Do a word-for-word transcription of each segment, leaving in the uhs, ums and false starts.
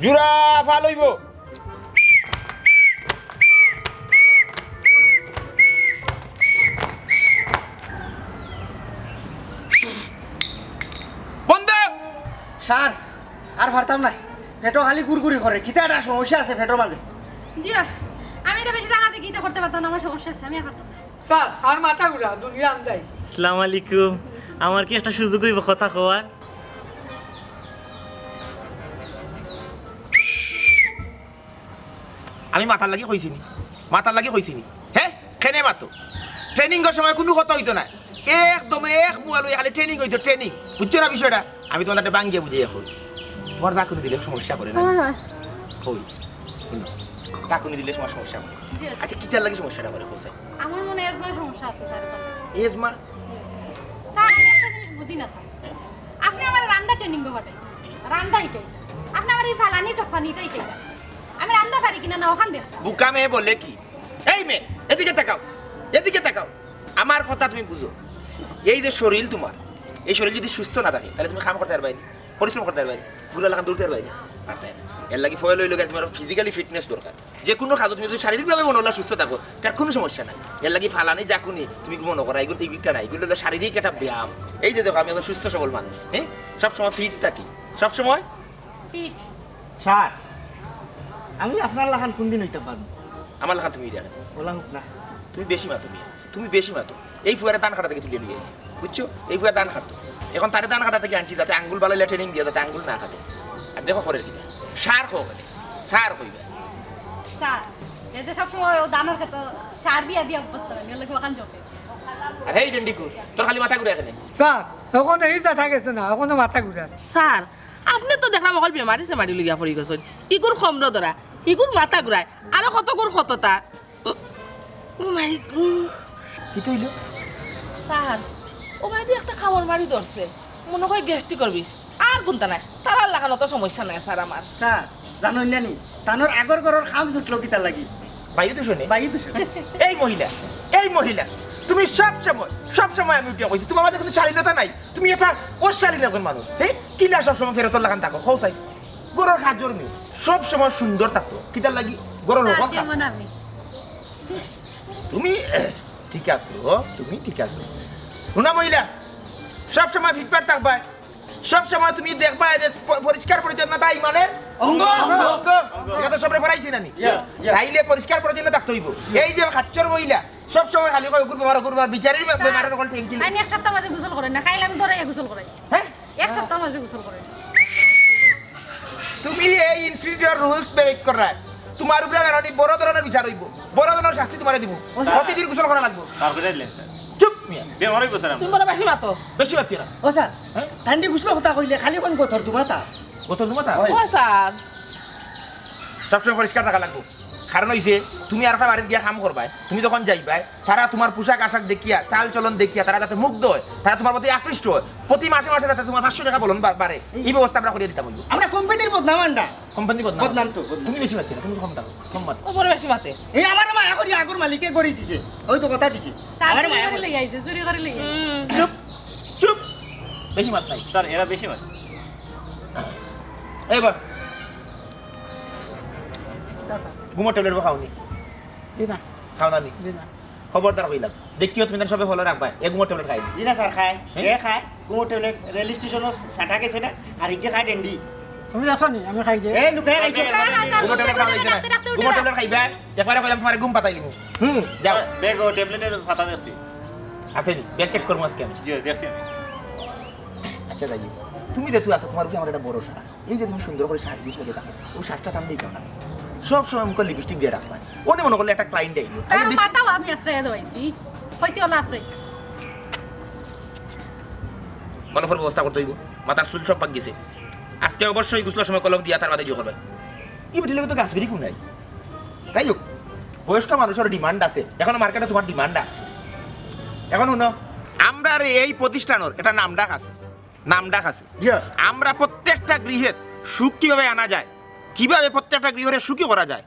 জোড়া ফাল অইবো। বন্ধ। স্যার, আর পারতাম না। পেটো খালি গুড়গুড়ি করে। কিতা একটা সমস্যা আছে পেটোর মাঝে। জি, আমি তো বেশি জাগাত গিয়া করতে পারতাম না, আমার সমস্যা আছে, আমি আর পারতাম না। স্যার, আমার মাথা ঘুরা, দুনিয়া আন্দাই। আসসালামু আলাইকুম। আমার কি একটা সুযোগ অইবো কথা কওয়ার? আমি মাতার লাগি কইছি নি? মাতার লাগি কইছি নি? হে? কেনে মাতো? ট্রেনিংর সময় কুনু কথা অইতো নায়। একদম এক মুয়া লইয়া খালি ট্রেনিং অইতো, ট্রেনিং। বুঝছো না বিষয়টা? আমি তুমারে একটা ভাঙ্গিয়া বুঝাইয়া কই। তুমার ঝাকুনি দিলে সমস্যা করে না? হয়, হয়। কই? হুনো। ঝাকুনি দিলে তুমার সমস্যা করে। জি, স্যার। আচ্ছা, কিতার লাগি সমস্যাটা করে, কও চাই? আমার মনে হয় এজমার সমস্যা আছে, স্যার, তার। এজমা? জি। স্যার, আমি একটা জিনিস বুঝি না, স্যার। আপনে আমারে রান্দা ট্রেনিং পাঠাইন, রান্দা হিকাইন। আপনে আমারে ই ফালানি টফানি ইতা হিকাইন। আমি রান্দা পারি কিনা না অখান দেখ। বোকা মেয়ে বলে কি? এই মেয়ে, এদিকে তাকাও, এদিকে তাকাও। আমার কথা তুমি বুঝো। এই যে শরীর তুমার, এই শরীর যদি সুস্থ না থাকে, তাইলে তুমি কাম করতে পারবায় নি, পরিশ্রম করতে পারবায় নি, গুড়ার লাখান দৌড়তে পারবায় নি, পারতায় না। এর লাগি পয়লা অইলো গিয়া তুমার ফিজিক্যালি ফিটনেস দরকার। যে কুনু কাজো তুমি যদি শারীরিকভাবে মনো অইলো সুস্থ থাকো, তার কুনু সমস্যা নাই। এর লাগি ফালানি ঝাকুনি তুমি মনো করো, ইগুর, ইগুর কিতা নাই, ইগুর অইলো শারীরিক একটা ব্যায়াম। এই যে দেখো, আমি একজন সুস্থ সবল মানুষ, হ্যাঁ, সবসময় ফিট থাকি, সবসময় ফিট। স্যার, আমি আপনার লাখান কুনদিন অইতাম পারমু? আমার লাখান তুমি অইতায় না। অলা হোক না। তুমি বেশি মাতো মিয়া, তুমি বেশি মাতো। এই ফুয়ারে ধান কাটা থাকি তুলিয়া লইয়া আইছি, বুঝছো? এই ফুয়া ধান কাটতো। এখন তারে ধান কাটা থাকি আনছি, যাতে আঙ্গুল বালাইলা ট্রেনিং দিয়া, যাতে আঙ্গুল না কাটে। আর দেখো করের কিতা, সার কও কেনে, সার কইবা। স্যার, এই যে সবসময় ও ধানর খেতো সার দিয়া দিয়া অভ্যস্ত, এর লাগি অখান জমে। আর হেই ডেন্ডিকু, তোর খালি মাথা ঘুরে কেনে। স্যার, অখন এই জাটা গেছে না, অখনো মাথা ঘুরার। স্যার, আপনে তো দেখলাম অকল বেমারি সেমারি লইয়া পড়ি গেছইন। ইগুর কমরো ধরা, ইগুর মাথা ঘুরায়, আরো কতগুর কততা। ও, ও মাই গড। কিতা অইলো? স্যার, ও মাইদি একটা কামড় মারি ধরছে। মনো কয় গ্যাস্ট্রিকর বিষ। আর কুনতা নায়, তারার লাখান অত সমস্যা নায় স্যার আমার। স্যার, জানইন না নি, তানর আগর ঘরর কাম ছুটলো কিতার লাগি? বায়ু দূষণে? বায়ু দূষণ। এই মহিলা, এই মহিলা, তুমি সব সময়, সব সময় আমি উঠিয়া কইছি, তুমার মাঝে কুনু শালীনতা নাই, তুমি একটা অশালীন একজন মানুষ। হ্যাঁ, কিলা সব সময় ফেরতর লাখান থাকো, কও চাই। ঘরর কাজর মেয়ে, সব সময় সুন্দর থাকো, কিতার লাগি? ঘরর স্যার, হকল কাম। যেমন আমি। তুমি ঠিক আছো, তুমি ঠিক আছো। হুনা মহিলা, সব সময় ফিটফাট থাকবায়, সব সময় তুমি দেখবায় যে প-, পরিষ্কার পরিচ্ছন্নতা ইমানের অঙ্গ। অঙ্গ। অঙ্গ। ইটা তো সবরে পড়াইছি না নি? ইয়া, ইয়া। তাইলে পরিষ্কার পরিচ্ছন্ন থাকতে অইবো। এই যে খাচ্চর মহিলা, সব সময় খালি কয়, "অগুর বেমার, অগুর বেমার", বিচারেই বে-, বেমারর অকল ঠেংকি। আমি এক সপ্তাহ মাঝে গোসল করে না, খাইলে আমি ধরাইয়া গোসল করাইছি। হ্যাঁ? এক সপ্তাহ মাঝে গোসল করে। তুমি এই ইনস্টিটিউটর রুলস ব্রেক কররায়। তুমার উপরে আর অনেক বড় ধরনের বিচার অইবো, বড় ধরনের শাস্তি তুমারে দিমু। ও স্যার। প্রতিদিন গোসল করা লাগবো। তারপরে দিলেন স্যার। চুপ মিয়া। বেমার অইবো স্যার আমরা। তুমি বড় বেশি মাতো। বেশি মাতিও না। ও স্যার, হ্যাঁ? তাইন দি গোসলর কথা কইলে খালি কোন গতর দুমাতা? গতর দুমাতা? হয়। ও স্যার। সবসময় পরিষ্কার থাকা লাগবো। কারণ অইছে, তুমি আরোকটা বাড়িত গিয়া কাম করবায়, তুমি যখন যাইবায়, তারা তুমার পোশাক আশাক দেখিয়া, চাল চলন দেখিয়া তারা যাতে মুগ্ধ অয়, তারা তুমার প্রতি আকৃষ্ট অয়, প্রতি মাসে মাসে যাতে তুমার পাঁচশো টেকা বেতন বা-, বাড়ে, ই ব্যবস্থা আমরা করিয়া দিতাম অইবো। আমরা কোম্পানির বদনাম আনরা। কোম্পানির বদনাম? বদনাম তো, বদনাম। তুমি বেশি মাতিও না, তুমি কম থাকো, কম মাতো। ও বড় বেশি মাতে। এই আমার মায়া করি আগর মালিকে গড়ি দিছে, ওই তো কথা দিছে। স্যার, আমার চুরি মায়া করি করি। লই আইছে, চুরি করি লই আইছে। হুম। চুপ, চুপ, বেশি মাত নাই। স্যার, এরা বেশি মাত। এই বা, ঘুমর ট্যাবলেট বা খাও নি? জি না। খাও না নি? জি না। খবরদার কইলাম। দেখিও তুমি তান সবে ফলো রাখবায়। এ ঘুমর ট্যাবলেট খায় নি? জি না স্যার, খায়। হ্যাঁ? এ খায়। ঘুমর ট্যাবলেট রেল স্টেশনর সাটা গেছে না? আর ইগে খায় ডেন্ডি। তুমি আছো নি? আমি খাই যে। এ, লুকাই আছো। ঘুমর ট্যাবলেট খাওয়া যাইতো না। রাখতে, রাখতে উঠে ঘুমর না। ট্যাবলেট খাইবায়। একবারে কইলাম তুমারে ঘুম পাতাই দিমু। হুম, যাও। স্যার, ব্যাগো ট্যাবলেটর পাতা দেখছি। আছে নি? ব্যাগ চেক করমু আজকে আমি। জি, দেখছি আমি। আচ্ছা, যাই হোক। তুমি যেহেতু আছো, তুমার উপরে আমার একটা ভরসা আছে। এই যে তুমি সুন্দর করি সাজগুজ করি থাকো, অউ সাজটা তো আমি দিতাম না। সব সময় মুখো লিপস্টিক দিয়া রাখবায়। অনে মনো করলে একটা ক্লায়েন্ট আইলো। স্যার, আইয়া দেখি মাথাও আমি আশ্রয় দেওয়াইছি। কইছি অলা আশ্রয়। কলফর ব্যবস্থা করতে অইবো। মাথার চুল সব পাক গেছে। আজকে অবশ্যই গোসলর সময় কলফ দিয়া তার বাদে ইয়ে করবায়। ই বেটির লগে তো গাছ বিড়ি কুনাই। যাই হোক, বয়স্ক মানুষর ডিমান্ড আছে। এখনো মার্কেটো তুমার ডিমান্ড আছে। এখন হুনো, আমরার এই প্রতিষ্ঠানর একটা নামডাক আছে। নামডাক আছে। জি। আমরা প্রত্যেকটা গৃহে সুখ কিভাবে আনা যায়, কিভাবে প্রত্যেকটা গৃহরে সুখী করা যায়।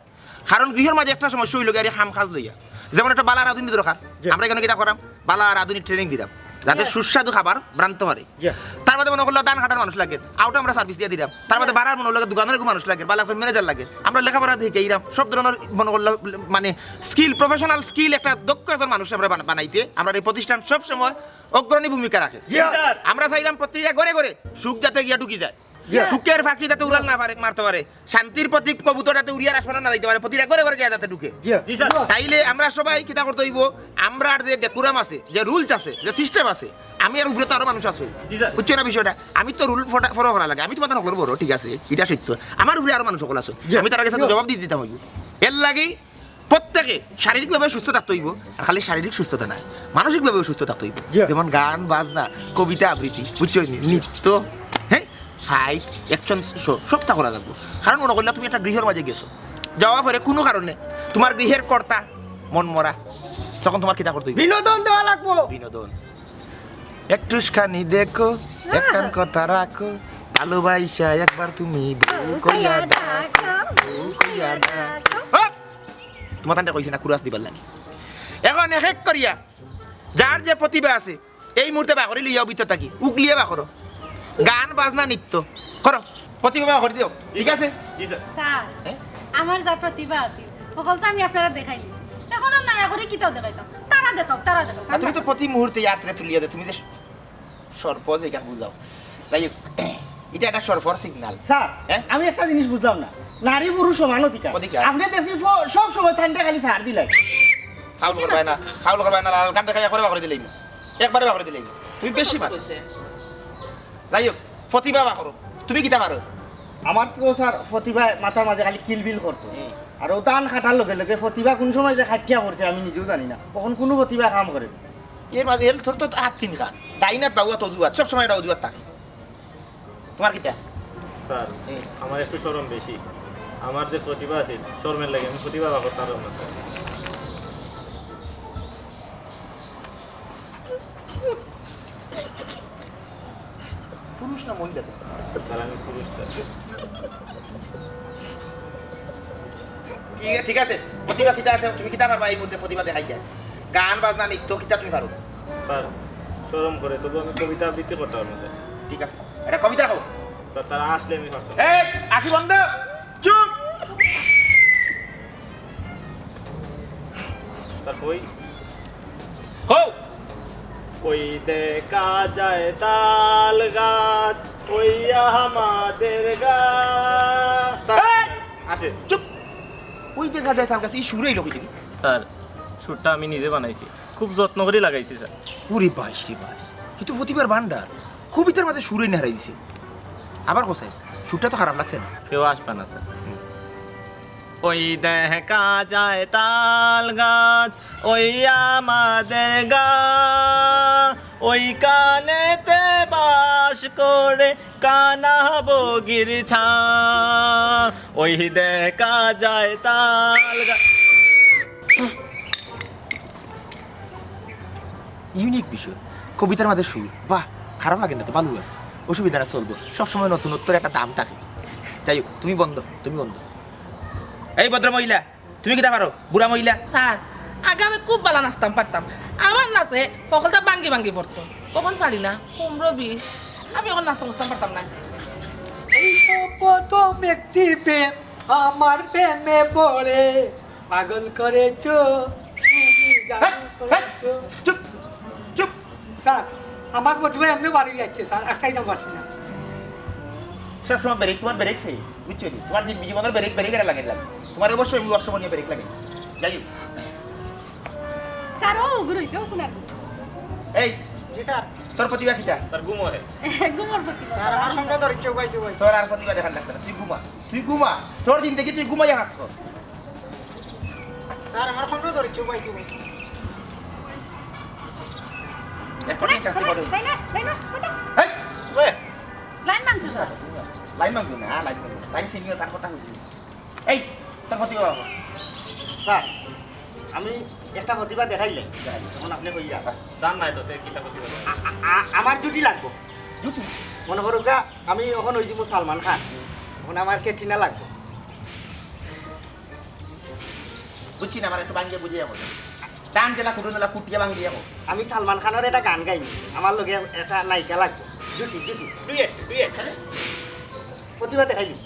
কারণ গৃহর মাঝে একটা সমস্যা অইলো গিয়া, আরে কাম কাজ লইয়া। যেমন একটা বালা রাঁধুনি দরকার। জি। আমরা এখানো কিতা করাম? বালা রাঁধুনি ট্রেনিং দিলাম। যাতে সুস্বাদু খাবার রানতে পারে। তার বাদে মনো করলা ধান কাটার মানুষ লাগে, অউটা আমরা সার্ভিস দিয়া দিলাম। তার বাদে বাড়ার মনো করলা দোকানর মানুষ লাগে, বা লাগছে ম্যানেজার লাগে। আমরা লেখাপড়া শিখাইরাম, সব ধরনর মনো করলা মানে স্কিল, প্রফেশনাল স্কিল, একটা দক্ষ একজন মানুষ আমরা বানা-, বানাইতে আমরা এই প্রতিষ্ঠান সব সময় অগ্রণী ভূমিকা রাখে। আমরা চাইরাম প্রত্যেকটা ঘরে ঘরে সুখ যাতে গিয়া ঢুকি যায়। সুখের পাখি যাতে উড়াল না পারে, মারতে পারে, শান্তির প্রতীক কবুতর যাতে উড়িয়া আসমানে না যাইতে পারে, প্রতিটা ঘরে ঘরে গিয়া যাতে ঢুকে। তাইলে আমরা সবাই কিতা করতে অইবো? আমরার যে ডেকোরাম আছে, যে রুলস আছে, যে সিস্টেম আছে, আমি আর উপরে তো আরো মানুষ আছে, বুঝছো না বিষয়টা? আমি তো রুল ফলো করা লাগে, আমি তোমার হকলর বড়, ঠিক আছে, ইটা সত্য। আমার উপরে আরো মানুষ হকল আছে, আমি তারার কাছে তো জবাব দিয়া দিতাম অইবো। এর লাগি প্রত্যেকে শারীরিকভাবে সুস্থ থাকতে অইবো, আর খালি শারীরিক সুস্থতা নায়, মানসিকভাবেও সুস্থ থাকতে অইবো। যেমন গান, বাজনা, কবিতা আবৃত্তি, বুঝছো নি? নৃত্য, হ্যাঁ, ফাইট, অ্যাকশন শো, সবটা করা লাগবো। কারণ মনো করলা তুমি একটা গৃহর মাঝে গেছো, যাওয়ার পরে কুনু কারণে তোমার গৃহের কর্তা মন মরা, তখন তোমার কিতা করতে অইবো? বিনোদন দেওয়া লাগবো। বিনোদন। একটুখানি দেখো, একখান কথা রাখো, ভালোবাসা একবার তুমি বউ কইয়া ডাকো, বউ কইয়া ডাকো। হপ! তোমার তান্ডে কইছি না কুরাস দিবার লাগি। এখন এক এক করিয়া যার যে প্রতিভা আছে, এই মুহূর্তে বার করি লইয়াও ভিতর থাকি, উগলিয়ে বার করো। গান, বাজনা, নৃত্য করো, প্রতিভা বার করি দিও, ঠিক আছে? জি স্যার। স্যার, হ্যাঁ? আমার যা প্রতিভা আছে, হকল তো আমি আপনারে দেখাইলিছি। এখন আর নয়া করি কিতাও দেখাইতাম? তারা দেখাও, তারা দেখাও। না, তুমি তো প্রতি মুহূর্তে ইয়াত্রে তুলিয়া দে, তুমি যে সর্প যে এখান বুঝাও। যাই হোক, এটা একটা সর্পর সিগন্যাল। স্যার, হ্যাঁ? আমি একটা জিনিস বুঝলাম না, নারী পুরুষ সমান অধিকার। অধিকার। আপনি দেখছি ফ-, সব সময় তান্ডে খালি ছাড় দিলাই। ফাউল করবায় না, ফাউল করবায় না, লাল কার্ড দেখাই একবারে বার করি দিলাই না, একবারে বার করি দিলাই না। তুমি বেশি মার। যাই হোক, প্রতিভা বার করো, তুমি কিতা পারো? আমার তো স্যার প্রতিভা মাথার মাঝে খালি কিলবিল করতো। হুম। আর ও ধান কাটার লগে লগে প্রতিভা কোন সময় যে খাটিয়া পড়ছে আমি নিজেও জানি না, কখন কোনো প্রতিভা কাম করে। এর মাঝে এর তোর তো হাত তিন খান, ডাইনাত বাউয়া তজুয়াত, সব সময় এটা অজুয়াত থাকে। তোমার কিতা? স্যার, হুম। আমার একটু শরম বেশি। আমার যে প্রতিভা আছে, শরমের লাগে আমি প্রতিভা বার করতে পারলাম না, স্যার। পুরুষ না মহিলা? স্যার, আমি পুরুষ, স্যার। ঠিক, ঠিক আছে, প্রতিভা কিতা আছে, তুমি কিতা পারবা এই মুহূর্তে প্রতিভা দেখাই যায়? গান, বাজনা, নৃত্য, কিতা তুমি পারো? স্যার, শরম করে, তবু আমি কবিতা আবৃত্তি করতে পারবো, স্যার। ঠিক আছে, এটা কবিতা কও। স্যার, তারা আসলে আমি পারতাম। এই, আসি বন্ধ, চুপ। স্যার, কই? কও। ওই দেখা যায় তাল গাছ, ওই আমাদের গাছ। স্যার, এই! আসে। চুপ। ওই দেখা যায় তাল গাছ, এই সুর আইলো কই থাকি? স্যার, সুরটা আমি নিজে বানাইছি, খুব যত্ন করি লাগাইছি, স্যার। ওরে বাইস রে বাইস, এ তো প্রতিভার ভান্ডার, কবিতার মাঝে সুর আইনা হারাই দিছে। আবার কও স্যার, সুরটা তো খারাপ লাগছে না। কেউ আসবে না, স্যার। ওই দেখা যায় তাল গাছ, ওই আমাদের গাঁ, ওই কানেতে বাস করে কানা বগির ছাঁ। ওই দেখা যায় তাল গাছ। ইউনিক বিষয়, কবিতার মাঝে সুর। বাহ, খারাপ লাগে না তো, ভালো আছে, অসুবিধা না, চলবো। সবসময় নতুনত্বর একটা দাম থাকে। যাই হোক, তুমি বন্ধ, তুমি বন্ধ। এই ভদ্র মহিলা, তুমি কিতা পারো, বুড়া মহিলা? স্যার, আগে আমি খুব ভালা নাচতাম পারতাম। আমার নাচে হকলতা ভাঙ্গি ভাঙ্গি পড়তো। অখন পারি না, পনরো বিশ। আমি অখন নাচতাম নাচতাম পারতাম না। এই তো প্রথম একটি প্রেম আমার প্রেমে পড়ে পাগল করেছো, তুমি জানো হেই, হেই, করেছো। চুপ, চুপ। স্যার, আমার প্রতিভা এমনি বাড়ি যাচ্ছে স্যার, আটকাইতাম পারছি না। সব সময় ব্রেক, তোমার ব্রেক ফেল, বুঝছো নি? তোমার যে জীবনের ব্রেক, ব্রেক এটা লাগে না। তোমার অবশ্যই ওয়ার্কশপ নিয়ে ব্রেক লাগে। যাই হোক। স্যার, ও উগুর হইছে, ও কোনার। এই, জি স্যার। তোর প্রতিভা কিতা? স্যার, ঘুমো হে। ঘুমোর প্রতিভা। স্যার, আমার সঙ্গে ধরিচ্ছে উবাই দুবাই। তোর আর প্রতিভা দেখার লাগতো না, তুই ঘুমা, তুই ঘুমা। তোর জিন্দেগি তুই ঘুমাইয়া নাচ কর। স্যার, আমার ফোনটা ধরেছে, উবাই, উবাই। এক কোটি চান্স করে। তাই না, তাই না, কোথায়? এই, ওয়ে। লাইন ভাঙছে, স্যার। লাইন ভাঙবে না, লাইন ভাঙবে। লাইন সিনিয়র তার কথা হইবে। এই, তার প্রতি বাবা। স্যার, আমি একটা প্রতিভা দেখাইলে, এখন আপনি কইরা। দান নাই তো, তে কিতা প্রতিভা? আ-, আ-, আ-, আমার জুটি লাগবো। জুটি? মনে করুক গা, আমি এখন ওই যে সালমান খান, এখন আমার ক্যাটরিনা লাগবো। বুঝছি না, আমার একটু ভাঙ্গিয়া বুঝিয়া বলো। টান যেলা কুটো নালা কুটিয়া ভাঙি দিয়া কও। আমি সালমান খানর একটা গান গাইমু, আমার লগে একটা নায়িকা লাগবো, জুটি জুটি। Duet, duet. প্রতিভা দেখাইলি।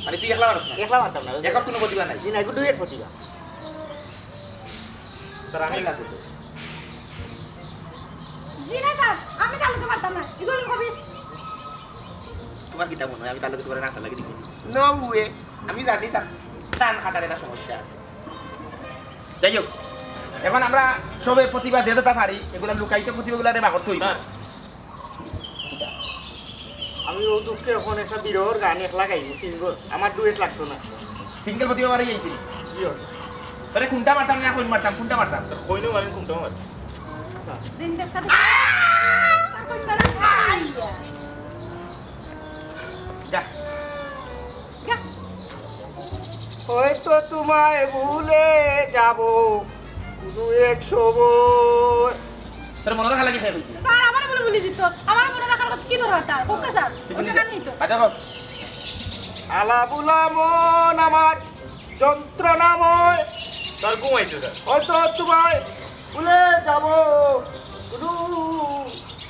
মানে তুই একলা পারস না? একলা পারতাম না। একা কোনো প্রতিভা নাই? জি না, এগু ডুয়েট প্রতিভা। স্যার, আমি লাগবো তো। জি না স্যার, আমি তালে তো পারতাম না। এগুলো কবিস। তোমার কিতা মনে হয় আমি তালে তো তোমার নাচা লাগি দিব? No way, আমি জানি তার টান খাটার একটা সমস্যা আছে। যাই হোক, এখন আমরা সবে প্রতিভা যে যেটা পারি, এগুলা লুকাইতে প্রতিভাগুলারে বার করতে হইবে। স্যার। আমি ও দুঃখে এখন একটা বিরহর গান একলা গাইমু, সিঙ্গল। আমার ডুয়েট লাগতো না। সিঙ্গল প্রতিভা বাড়ি আইছি। জি, ওকে। তাহলে কোনটা মারতাম না কইন মারতাম, কোনটা মারতাম? স্যার, কইনও মারেন, কোনটাও মারেন। দিন দেখা দেখি। যা। যা। হয়তো তোমায় ভুলে যাব কোনো এক সময়। তোর মনে রাখা লাগে শেষ হইছে। স্যার, আমার মনে ভুলে যেত। আমার মনে রাখার কথা কি দরকার তার? হোক স্যার, তুই ভুলে ওটা যা। গান নেই তো। বাদ দাও। আলাবুলা মন আমার যন্ত্রণাময়। স্যার, ঘুমাইছে স্যার। হয়তো তোমায় ভুলে যাব কোনো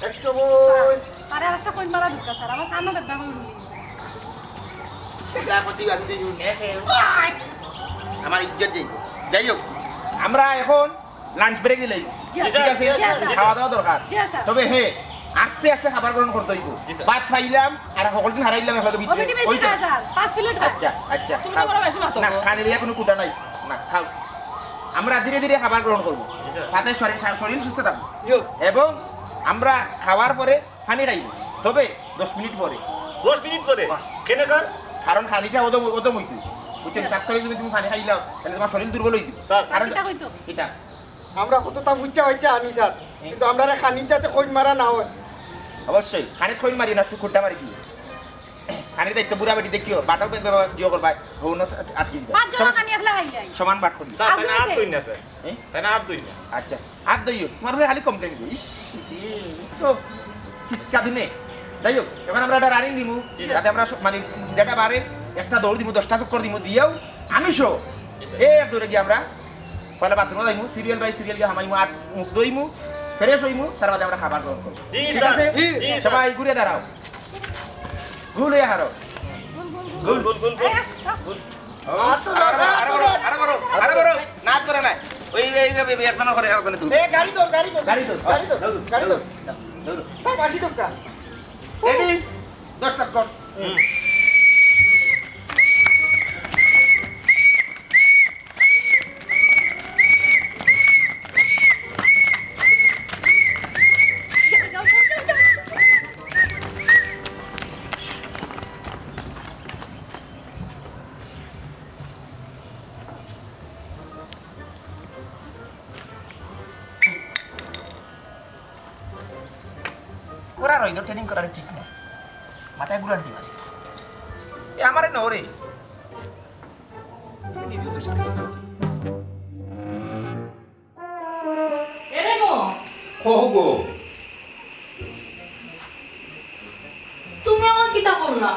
এক সময়। আরে, আরেকটা কইন মারা ঢুকা স্যার, আমার কানো বেদনা করে ঢুকে গেছে। সেটা প্রতিবাদ দিতে ইউ নেকে। আমার ইজ্জত যাইব। যাই হোক, আমরা এখন লাঞ্চ ব্রেক দিলাই। জি, ঠিক আছে? জি, স্যার। খাওয়া দাওয়া দরকার। জি, স্যার। তবে হ্যাঁ, আস্তে আস্তে খাবার গ্রহণ করতে হইব। জি, স্যার। ভাত খাইলাম, আর সকল দিন হারাইলাম এখন ভিতরে। ওবিটি বেশি ওই তো। খা, স্যার। পাঁচ প্লেট খা। আচ্ছা, আচ্ছা, তুমি তো খাও। বড় বেশি মাতো। না, খানি দিয়া কোনো কুটা নাই। না, খাও। আমরা ধীরে ধীরে খাবার গ্রহণ করব। জি, স্যার। তাতে শরীর, শরীর সুস্থ থাকবে। জি। এবং আমরা খাওয়ার পরে পানি খাইব, তবে দশ মিনিট পরে। দশ মিনিট পরে? বাহ। কেনে, স্যার? কারণ পানিটা ওদম, ওদম হইতো। বুঝছেন? জি। তার তলে যদি তুমি পানি খাইলাও, তাহলে তোমার শরীর দুর্বল হয়ে যাবে। স্যার। কারণ কিতা কইতো? এটা। আমরা কতটা বুঝা হয়েছে আনি, স্যার, কিন্তু আমরা খানির যাতে খোঁজ মারা না হয়। অবশ্যই, খানিত খোঁজ মারি না, খুঁটা মারি কি? খানির দায়িত্ব বুড়া বেটি দেখিও, বাটাও দিও করবায়, হো না আটকে দিবা। পাঁচ জনা খানি একলা খাইলাই। সমান বাট করি। স্যার, তাই না আগুন হাত আছে। ধুই না, স্যার। হ্যাঁ? তাই না হাত ধুই না। আচ্ছা, হাত ধুইও, তোমার হয়ে খালি কমপ্লেন দিও। ইস, ই তো চিৎকা দিনে। যাই হোক, এখন আমরা একটা রানিং দিমু, জি, স্যার। যাতে আমরা স-, মানে, যেটা বারে একটা দৌড় দিমু, দশটা চক্কর দিমু, দিয়াও আমি সহ জি, স্যার। এ এক দৌড়ে গিয়ে আমরা পয়লা বাথরুমে যাইমু, সিরিয়াল বাই সিরিয়াল গিয়ে হামাইমু, আর মুখ ধইমু, ফ্রেশ হইমু, তার বাদে আমরা খাবার গ্রহণ করবো। জি, ঠিক স্যার। আছে? জি, স্যার। সবাই ঘুরে দাঁড়াও। গুল হয়ে হারো। গুল, গুল, গুল। গুল, গুল, গুল, গুল। এই, আচ্ছা। গুল। ও, আরো বড়, আরো বড়, আরো বড়, আরো বড়। না, ধরে নাই। ওই, এই, এই, এই, এই, একজনে করে, একজনে তুলে। এ, গাড়ি ধর, গাড়ি ধর। গাড়ি ধর, গাড়ি ধর, ধর, গাড়ি ধর। ধর, ধর। স্যার, বাসি দোকা। রেডি? দশ সেকেন্ড। হুম। ওরা রইল ট্রেনিং করার ঠিক না, মাথায় গুড়ান দিবা। এ আমারে নরে। নিজেও তো সাথে। এরে গো। কও গো। তুমি আমার কিতা করলা?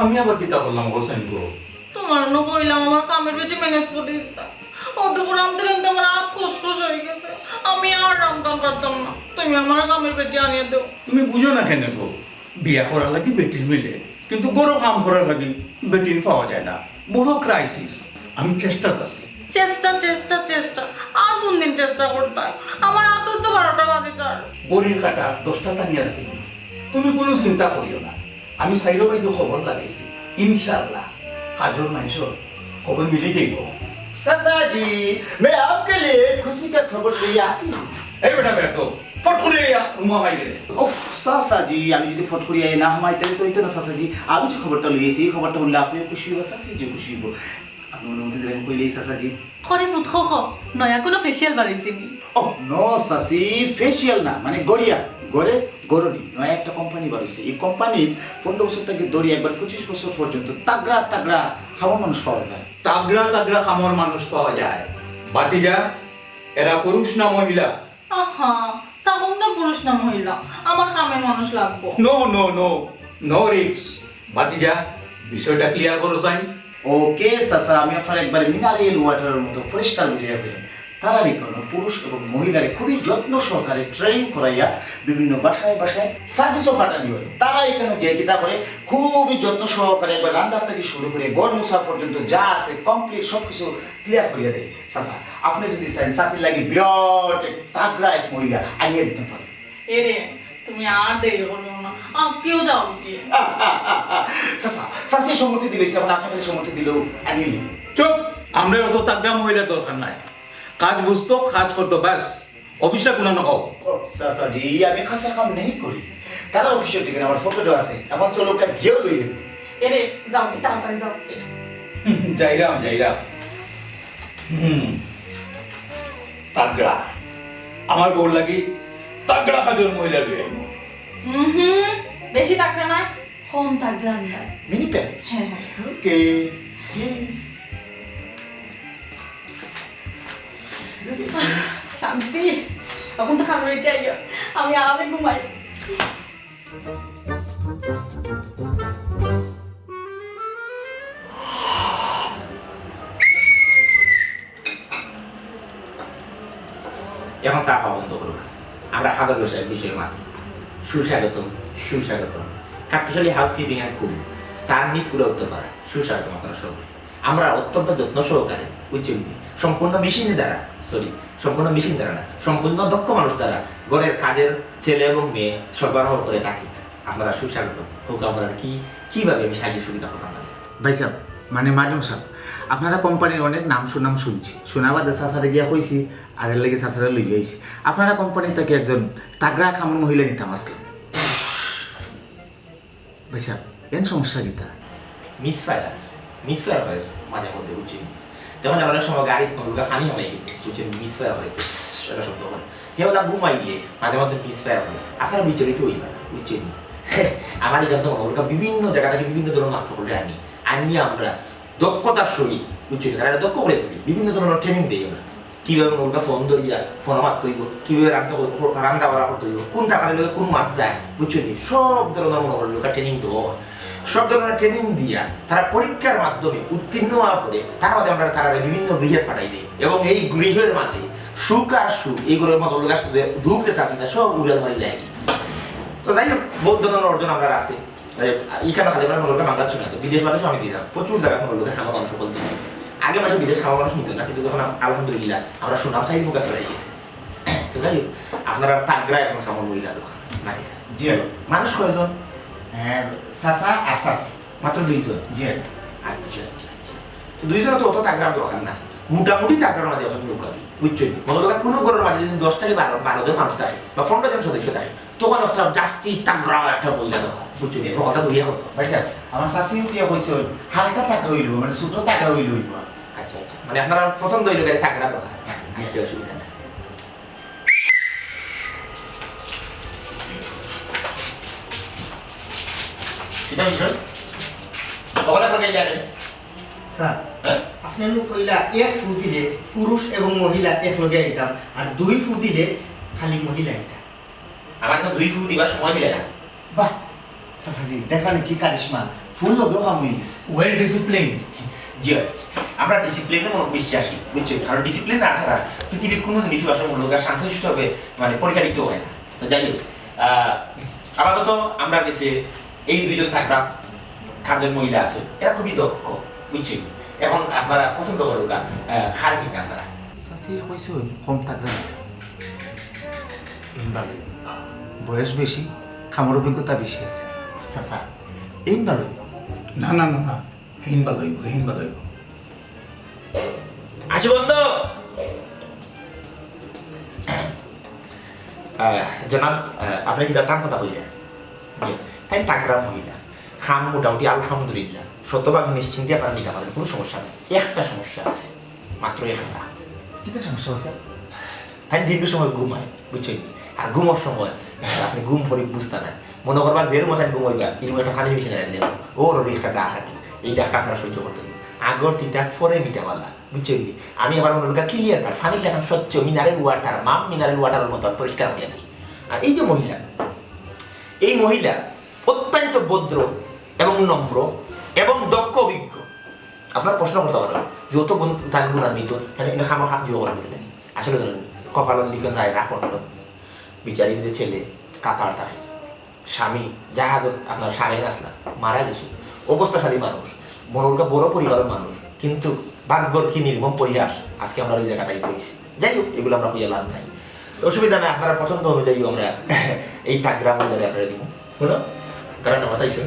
আমি আবার কিতা করলাম গো, সেন গো? তোমার না কইলাম আমার কামের বেটি ম্যানেজ করে দিতা। অত করে আনতে আনতে আমার হাত খসখস হয়ে গেছে। আমি আর রান্ধতাম পারতাম না। তুমি আমার কামের বেটি আনিয়া দেও। তুমি বুঝো না কেনে গো? বিয়া করার লাগি বেটিন মিলে, কিন্তু ঘরো কাম করার লাগি বেটিন পাওয়া যায় না। বড় ক্রাইসিস। আমি চেষ্টাত আছি। চেষ্টা, চেষ্টা, চেষ্টা। আর কোন দিন চেষ্টা করতাম? আমার আতুর তো বারোটা বাজে যার। ঘড়ির কাটা দশটা টানিয়া রাখি। তুমি কোনো চিন্তা করিও না। আমি সাইরো বাইদে খবর লাগাইছি। ইনশাআল্লাহ, কাজর মানষর খবর মিলি যাইব। চাচাজি, मैं आपके लिए खुशी का खबर लेके आती हूँ। এই বেটা, বেটা, তো ফট করে ইয়া রুমো হামাই গেলে। উফ, চাচাজি, আমি যদি ফট করিয়া না হামাই, তাহলে তো হইতো না, চাচাজি। আমি যে খবরটা লইছি, এই খবরটা শুনলে আপনিও খুশি হইব, চাচিজিও খুশি হইব। আপনি অনুমতি দিলে আমি কইলেই, চাচাজি। খরে ফুট খো খো, নয়া কোনো ফেশিয়াল বাড়াইছি নি? ও, no, চাচি, ফেশিয়াল না, মানে গড়িয়া, গড়ে, গড়নি, নয়া একটা কোম্পানি বাড়াইছে। এই কোম্পানির পনেরো বছর থেকে ধরি একবার পঁচিশ বছর পর্যন্ত তাগড়া তাগড়া খাওয়া মানুষ পাওয়া যায়। তাগড়া তাগড়া কামর মানুষ পাওয়া যায়। ভাতিজা, এরা পুরুষ না মহিলা? আহা, তা কোনটা পুরুষ না মহিলা? আমার কামের মানুষ লাগবো। No, no, no, no risk। ভাতিজা, বিষয়টা ক্লিয়ার করো চাই। ওকে চাচা, আমি আপনারে একবারে মিনারেল ওয়াটারের মতো পরিষ্কার বুঝাইয়া কইলাম। তারারে কোনো পুরুষ এবং মহিলারে খুবই যত্ন সহকারে ট্রেন করাইয়া বিভিন্ন বাসায় বাসায় সার্ভিসও পাঠানি হয়। তারা এখানে গিয়া কিতা করে, খুবই যত্ন সহকারে একবার রান্না থেকে শুরু করে ঘর মোছা পর্যন্ত যা আছে কমপ্লিট সব কিছু ক্লিয়ার করিয়া দেয়। চাচা, আপনি যদি চান চাচির লাগি বিরাট এক তাগড়া এক মহিলা আনিয়া দিতে পারেন। এরে, তুমি আর দেরি করিও না, আজকেও যাও কি? চাচা, চাচি সম্মতি দিলে, এখন আপনি খালি সম্মতি দিলেও আনিয়ে নিন। চুপ! আমরা অত তাগড়া মহিলার দরকার নাই। কাজ বুঝতো, কাজ করতো, ব্যাস। অফিসটা কোনো না কও। ও, চাচা জি, আমি কাঁচা কাম নেই করি। তারা অফিসের টিফিন আমার পকেটে আছে। এখন চলো, ওকে গিয়েও লই নিতে। এরে, যাও, তাড়াতাড়ি যাও। যাইরাম, যাইরাম। হুম, তাগড়া। আমার বউর লাগি তাগড়া কাজর মহিলা লই আইমু। হুম, বেশি তাগড়া না, কম তাগড়া আনবা। Mini pan? হ্যাঁ, হ্যাঁ। ওকে, প্লিজ। শান্তি, এখন তো খাবার রেডি আইও, আমি আরামে ঘুমাই। এখন চা খাওয়া বন্ধ করুন। আমরা খাবার বিষয়ে বিষয়ে মাত্র সুস্বাগতম, সুস্বাগতম। কাট্টুশালী হাউসকিপিং আর কুক, স্টার মিস পুরা উত্তরপাড়া, সুস্বাগতম আপনারা সবাই। আমরা অত্যন্ত যত্ন সহকারে, বুঝছেন নি? সম্পূর্ণ মেশিনের দ্বারা, সরি, সম্পূর্ণ মেশিন দ্বারা না, সম্পূর্ণ দক্ষ মানুষ দ্বারা ঘরের কাজের ছেলে এবং মেয়ে সরবরাহ করে থাকি। আপনারা সুস্বাগতম। হোক, আপনারা কি, কিভাবে আমি সাহায্য সুবিধা করতাম পারি? ভাই সাহেব, মানে মাজুম সাহেব, আপনারা কোম্পানির অনেক নাম সুনাম শুনছি, শোনা বাদে চাচারে গিয়া কইছি, আর এর লাগি চাচারে লইয়া আইছি। আপনারা কোম্পানি থেকে একজন তাগড়া কামর মহিলা নিতাম আসলাম। ভাই সাহেব, এন সমস্যা কিতা? মিসফায়ার, মিসফায়ার হয় মাঝে মধ্যে, বুঝছেন? যেমন আমরা অনেক সময় গাড়ি মুরগা পানি হামাই কিন্তু, বুঝছেন, মিসফায়ার হয়, এটা শব্দ করে। হে ওলা ঘুমাইলে মাঝে মধ্যে মিসফায়ার হয়। আপনারা বিচলিত হইবা না, বুঝছেন? আমার এখান থেকে মুরগা বিভিন্ন জায়গা থেকে বিভিন্ন ধরনের মাংস করে আনি, আনিয়ে আমরা দক্ষতার সহিত, বুঝছেন, তারা দক্ষ করে তুলি, বিভিন্ন ধরনের ট্রেনিং দেই আমরা। কিভাবে মুরগা ফোন ধরিয়া ফোন মারতে হইব, কিভাবে রান্না কর-, রান্না বাড়া করতে হইব, কোন তরকারি লগে কোন মাছ যায়, বুঝছেন নি? সব ধরনের মনে করেন লোকের ট্রেনিং দেওয়া হয়। সব ধরনের ট্রেনিং দিয়া তারা পরীক্ষার মাধ্যমে উত্তীর্ণ হওয়ার পরে তার মাঝে আমরা তারা বিভিন্ন গৃহে পাঠাই দিই, এবং এই গৃহের মাঝে সুখ আর সুখ, এই গৃহের মতো লোকের সাথে দুঃখ যেটা আছে, তা সব উড়াল মারি যায়। তো যাই হোক, বহুত ধরনের অর্জন আমরা আছে। এই, এখানে খালি আমরা মনোরোগটা বাংলাদেশে না, তো বিদেশ বাদেশও আমি দিলাম, প্রচুর জায়গায় মনোরোগে খাওয়া মানুষ সকল দিচ্ছি। আগে মাসে বিদেশ খাওয়া মানুষ নিত না, কিন্তু এখন আম-, আলহামদুলিল্লাহ আমরা সুনাম সাইড মুখে চলে গেছে। তো যাই হোক, আপনারা তাগড়া এখন খামর মহিলা দোকান, নাকি? জি। মানুষ কয়জন? হ্যাঁ, চাচা আর চাচি। মাত্র দুইজন? জি। আচ্ছা, আচ্ছা, আচ্ছা। তো দুইজন তো অত তাগড়ার দরকার না, মোটামুটি তাগড়ার মাঝে অত লোক আছে, বুঝছেন? মনোরোগা কোনো ঘরের মাঝে যদি দশ থেকে বারো, বারো জন মানুষ থাকে বা পনেরো জন সদস্য থাকে, তখন একটা জাস্তি তাগড়া একটা মহিলা দরকার, বুঝছো নি? কথা বুঝিয়া করতো। ভাই সাহেব, আমার শাশি উঠিয়া কইছে, ওই হালকা তাগড়া হইলো, মানে ছোট তাগড়া হইলো, হইলো। আচ্ছা, আচ্ছা, মানে আপনারা পছন্দ হইলো গেলে তাগড়া দরকার। হ্যাঁ। আচ্ছা, অসুবিধা নাই। এটা বিষয়। সকালে আপনাকে এই জানেন? স্যার, হ্যাঁ? আপনি লোক কইলা এক ফু দিলে পুরুষ এবং মহিলা এক লগে আইতাম, আর দুই ফু দিলে খালি মহিলা আইতাম। আমার তো দুই ফু দিবার সময় দিলে না। বাহ, চাচাজি, দেখলেন কি কারিশমা? ফুল লগেও কাম হয়ে গেছে। Well discipline. জি হয়, আমরা ডিসিপ্লিনে মনে বিশ্বাসী, বুঝছো? কারণ ডিসিপ্লিন না ছাড়া পৃথিবীর কোনো জিনিসও আসলে মূলত শান্ত সুষ্ঠুভাবে মানে পরিচালিত হয় না। তো যাই হোক, আহ, আপাতত আমরা গেছে এই দুইজন থাকলাম, কাজের মহিলা আছে, এরা খুবই দক্ষ, বুঝছো? এখন আপনারা পছন্দ করুন না, আহ, খারাপ কিনা আপনারা। চাচি কইছে কম থাকবে না। ইন ভালো। বয়স বেশি, কামর অভিজ্ঞতা বেশি আছে। চাচা, ইন ভালো। না, না, না, না। হিন ভালো হইব, হিন ভালো হইব। আসি বন্ধ। আহ, জনাব, আহ, আপনি কি তার কথা কইলেন? জি, তাই তাগড়া মহিলা। খাম মোটামুটি আলহামদুলিল্লাহ। শতভাগ নিশ্চিন্তে আপনারা নিতে পারেন, কোনো সমস্যা নেই। একটা সমস্যা আছে, মাত্র একটা। কিতা সমস্যা আছে? তাই দীর্ঘ সময় ঘুমায়, বুঝছেন নি? আর ঘুমার সময় আপনি ঘুম পড়ি বুঝতে না। মনে করবা যে রুমে তাই ঘুমাইবা, এই রুমে একটা পানি মেশিন রাখলে, ও রবি একটা ডাক আঁকি, এই ডাকটা আপনারা সহ্য করতে হবে। আগর তিতা পরে মিটাওয়ালা, বুঝছেন নি? আমি আবার মনে লোকা ক্লিয়ার কাট, পানির লেখান স্বচ্ছ, মিনারেল ওয়াটার, মাম মিনারেল ওয়াটারের মতো পরিষ্কার করিয়া দিই। আর এই যে মহিলা, এই মহিলা অত্যন্ত ভদ্র এবং নম্র এবং দক্ষ অভিজ্ঞ। আপনারা প্রশ্ন করতা পারইন, যত গুণ তান গুণান্বিত, কেনে ইনো খামোখা জুয়া করা লাগে? আসলে জানেন, কপালর লিখন যায় না কোনটা। বিচারির যে ছেলে কাতার থাকে, স্বামী জাহাজত আপনার সারেন আসলা, মারা গেছে, অবস্থাশালী মানুষ, মনে হয় বড় পরিবারের মানুষ, কিন্তু ভাগ্যর কি নির্মম পরিহাস, আজকে আমরা এই জায়গাটায় পড়ছি। যাই হোক, এগুলো আমরা কইয়া লাভ নাই, তো অসুবিধা নাই। আপনারা পছন্দ অনুযায়ী আমরা এই তাগড়া মহিলারে আপনারা দিব। হলো, কারণ কথা হইছে,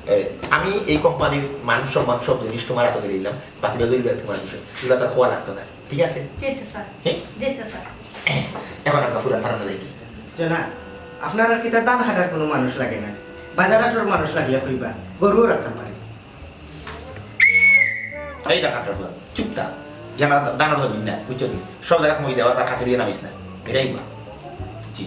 এ, আমি এই কোম্পানির মান সম্মান সব জিনিস তোমার হাতে দিলাম, বাকি বাজু তোমার বিষয়, এগুলো তার খোয়া লাগতো না, ঠিক আছে? জি আচ্ছা স্যার। হ্যাঁ? জি আচ্ছা স্যার। এখন আমরা পুরান ফারানো যাই কি? যে না, আপনার আর কিতা ধান কাটার কোনো মানুষ লাগে না, বাজার হাটর মানুষ লাগলে কইবা, গরুও রাখতাম পারি। এই ধান কাটার পুরান, চুপ থাক। জানা দানা ধরবি না, বুঝছো নি? সব জায়গা মই দেওয়া তার কাছে দিয়ে নামিস না, এটাই বা। জি,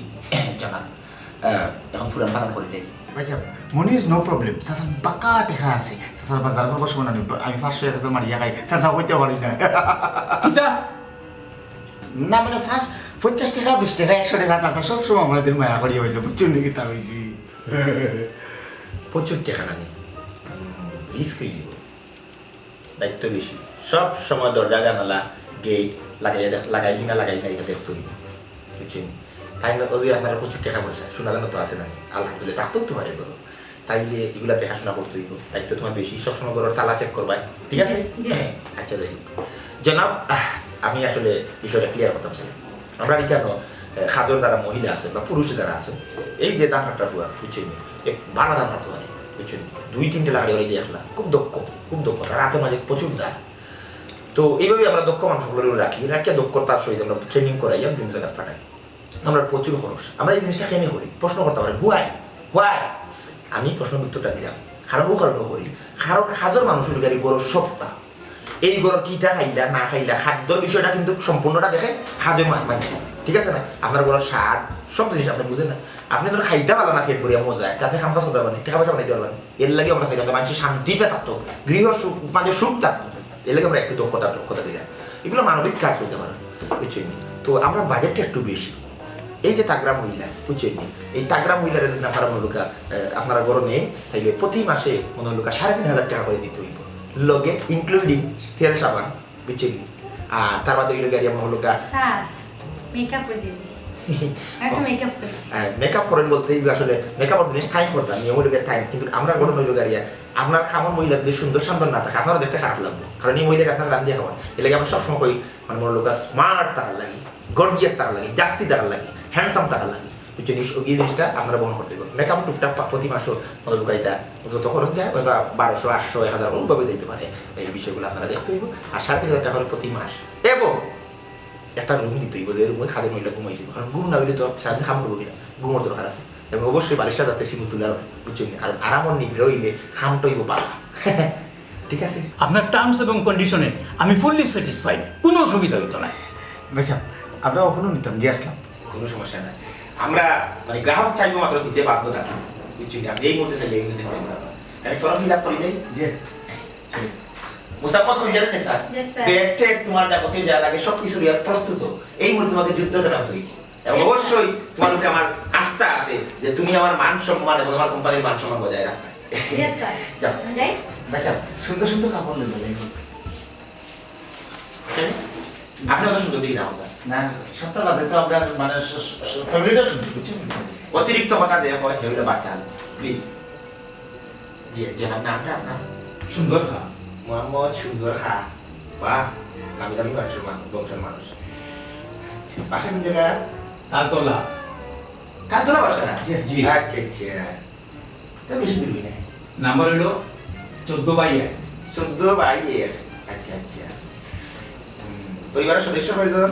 জানা। আহ, এখন পুরান ফারান করে দেই। ভাই সাহেব, money is no problem। চাচার বাক্কা টেকা আছে। চাচার বাজার করবার সময় না, আমি পাঁচশো এক হাজার মারিয়া খাই। চাচা কইতে পারি না। কিতা? না, মানে, পাঁচ, পঞ্চাশ টেকা, বিশ টেকা, একশো টেকা, চাচা সব সময় আমাদের মায়া করিয়া অইছে, বুঝছইন নি কিতা কইছি? প্রচুর টেকা নানি, রিস্ক হয়ে দিব। দায়িত্ব বেশি। সব সময় দরজা জানালা, গেট লাগাইয়া দেখ-, লাগাইলি না লাগাইলি না, এটা দেখতে হইব। বুঝছেন? তাই না, ওই আপনারা প্রচুর টাকা পয়সা, সোনা দানা তো আছে না, আলহামদুলিল্লাহ, থাকতেও তো পারে করো। তাইলে এগুলা দেখাশোনা করতে হইব। দায়িত্ব তোমার বেশি, সবসময় ঘরের তালা চেক করবায়, ঠিক আছে? জি। আচ্ছা, যাই হোক। জনাব, আহ, আমি আসলে বিষয়টা ক্লিয়ার করতাম চাই। আমরা এখানে, আহ, কাজর যারা মহিলা আছে বা পুরুষ যারা আছে, এই যে ধান কাটার পুয়া, বুঝছেন? এক ভাড়া ধান কাটতে পারে, বুঝছেন? দুই তিনটে লাগাই ওরা দিয়ে আসলা, খুব দক্ষ, খুব দক্ষ, তার হাতের মাঝে প্রচুর ধান। তো এইভাবে আমরা দক্ষ মানুষগুলো রাখি, রাখিয়া দক্ষতার সহিত আমরা ট্রেনিং করাইয়া বিভিন্ন জায়গায় পাঠাই। আমরা প্রচুর খরচ। আমরা এই জিনিসটা কেন করি? প্রশ্ন করতে পারে, "Why? Why?" আমি প্রশ্নের উত্তরটা দিলাম, কারণ ও কারণে করি, কারণ কাজর মানুষের গাড়ি বড় সত্তা। এই ঘরর কিতা খাইলা না খাইলা, খাদ্যর বিষয়টা কিন্তু সম্পূর্ণটা দেখে খাদ্য মা-, মানে, ঠিক আছে না? আপনার ঘরর স্বাদ, সব জিনিস আপনি বুঝেন না। আপনি ধরো খাইতে পারলেন না পেট ভরিয়া মজা, আপনি কাম কাজ করতে পারবেন, টাকা পয়সা বানাইতে পারবেন। এর লাগি আমরা চাইতাম যে মানুষের শান্তিতে থাকতো, গৃহ সুখ, মানে সুখ থাকতো। এর লাগি আমরা একটু দক্ষতা, দক্ষতা দিলাম। এগুলো মানবিক কাজ করতে পারেন, বুঝছেন? তো আমরা বাজেটটা একটু বেশি। এই যে তাগড়া মহিলা, বুঝছেন? এই তাগড়া মহিলারা যদি আপনারা মনে লোকা, আহ, আপনারা ঘরো নেন, তাইলে প্রতি মাসে মনে লোকা সাড়ে তিন হাজার টাকা করে দিতে হইব, লগে ইনক্লুডিং তেল সাবান, বুঝছেন? আর তার বাদে হইলো গিয়া মনে লোকা স্যার, মেকআপের জিনিস। আমি একটু মেকআপ করি। হ্যাঁ, মেকআপ করেন বলতে এই আসলে মেকআপের জিনিস টাইম করতাম, নিয়ম হইলো গিয়া টাইম, কিন্তু আমরা ঘটনা হইলো গিয়া আপনার খামর মহিলা যদি সুন্দর সান্দর না থাকে, আপনারা দেখতে খারাপ লাগবে, কারণ এই মহিলাকে আপনারা রান দিয়ে খাওয়ান। এর লাগি আমরা সবসময় কই, মানে, মনে লোকা স্মার্ট থাকার লাগি, গর্জিয়াস থাকার লাগি, জাস্তি থাকার লাগি, হ্যান্ডসাম থাকার লাগি, বুঝছেন? এই স-, এই জিনিসটা আপনারা বহন করতে হবে। মেকআপ টুকটাক পা-, প্রতি মাসও মনে লোকা এটা যত খরচ যায়, হয়তো বারোশো, আটশো, এক হাজার, ওইভাবে যাইতে পারে। এই বিষয়গুলো আপনারা দেখতে হইব। আর সাড়ে তিন হাজার টাকা করে প্রতি মাস, এবং একটা রুম দিতে হইব, যে রুমে খালি মহিলা ঘুমাই দিব, কারণ ঘুম না হইলে তো সারাদিন কাম করবো কিনা, ঘুমের দরকার আছে। এবং অবশ্যই বালিশটা যাতে শিমুল তুলার হয়, বুঝছেন? আর আরামর নিদ্রা হইলে কামটা হইব পালা। ঠিক আছে? আপনার টার্মস এবং কন্ডিশনে আমি ফুললি স্যাটিসফাইড, কোনো অসুবিধা হইতো না। ভাই সাহেব, আমরা কখনো নিতাম, দিয়ে আসলাম। কোনো সমস্যা নাই। আমরা, মানে, গ্রাহক চাইবো মাত্র দিতে বাধ্য থাকি, বুঝছেন? আপনি এই মুহূর্তে চাইলে এই মুহূর্তে নিতে পারবেন। আমি ফর্ম ফিল আপ করি দেই। জি। মুসাম্মদ ফুলজার নেসা, জি, স্যার। ব্যাগ ট্যাগ তোমার যাবতীয় যা লাগে সব কিছু নিয়ে প্রস্তুত। এই মুহূর্তে তোমাকে যুদ্ধ জানাতে হয়েছে। এবং জি, স্যার। অবশ্যই তোমার উপরে আমার আস্থা আছে যে তুমি আমার মান সম্মান এবং আমার কোম্পানির মান সম্মান বজায় রাখবে। জি, স্যার। যাও। যাই? আচ্ছা, সুন্দর সুন্দর কাপড় নেবে, যাই হোক। কেন? আপনি অত সুন্দর দেখি না আমরা। না, সবটা বাদে তো আপনার মানে স-, স-, স-, ফ্যামিলিটা সুন্দর, বুঝছেন? অতিরিক্ত কথা যে হয়, সেগুলো বাঁচান, প্লিজ। জি, জি, আপনার নামটা আপনার? সুন্দর খান। মোহাম্মদ সুন্দর খান। বাহ, নামি দামি মানুষের মান-, বংশের মানুষ। বাসা কোন জায়গা? তালতলা। তালতলা বাসা? জি, জি। আচ্ছা, আচ্ছা। তো বেশি দূর না। নাম্বার হলো চোদ্দ বাই এক। চোদ্দ বাই এক। আচ্ছা, আচ্ছা। হুম, পরিবারের সদস্য কয়জন?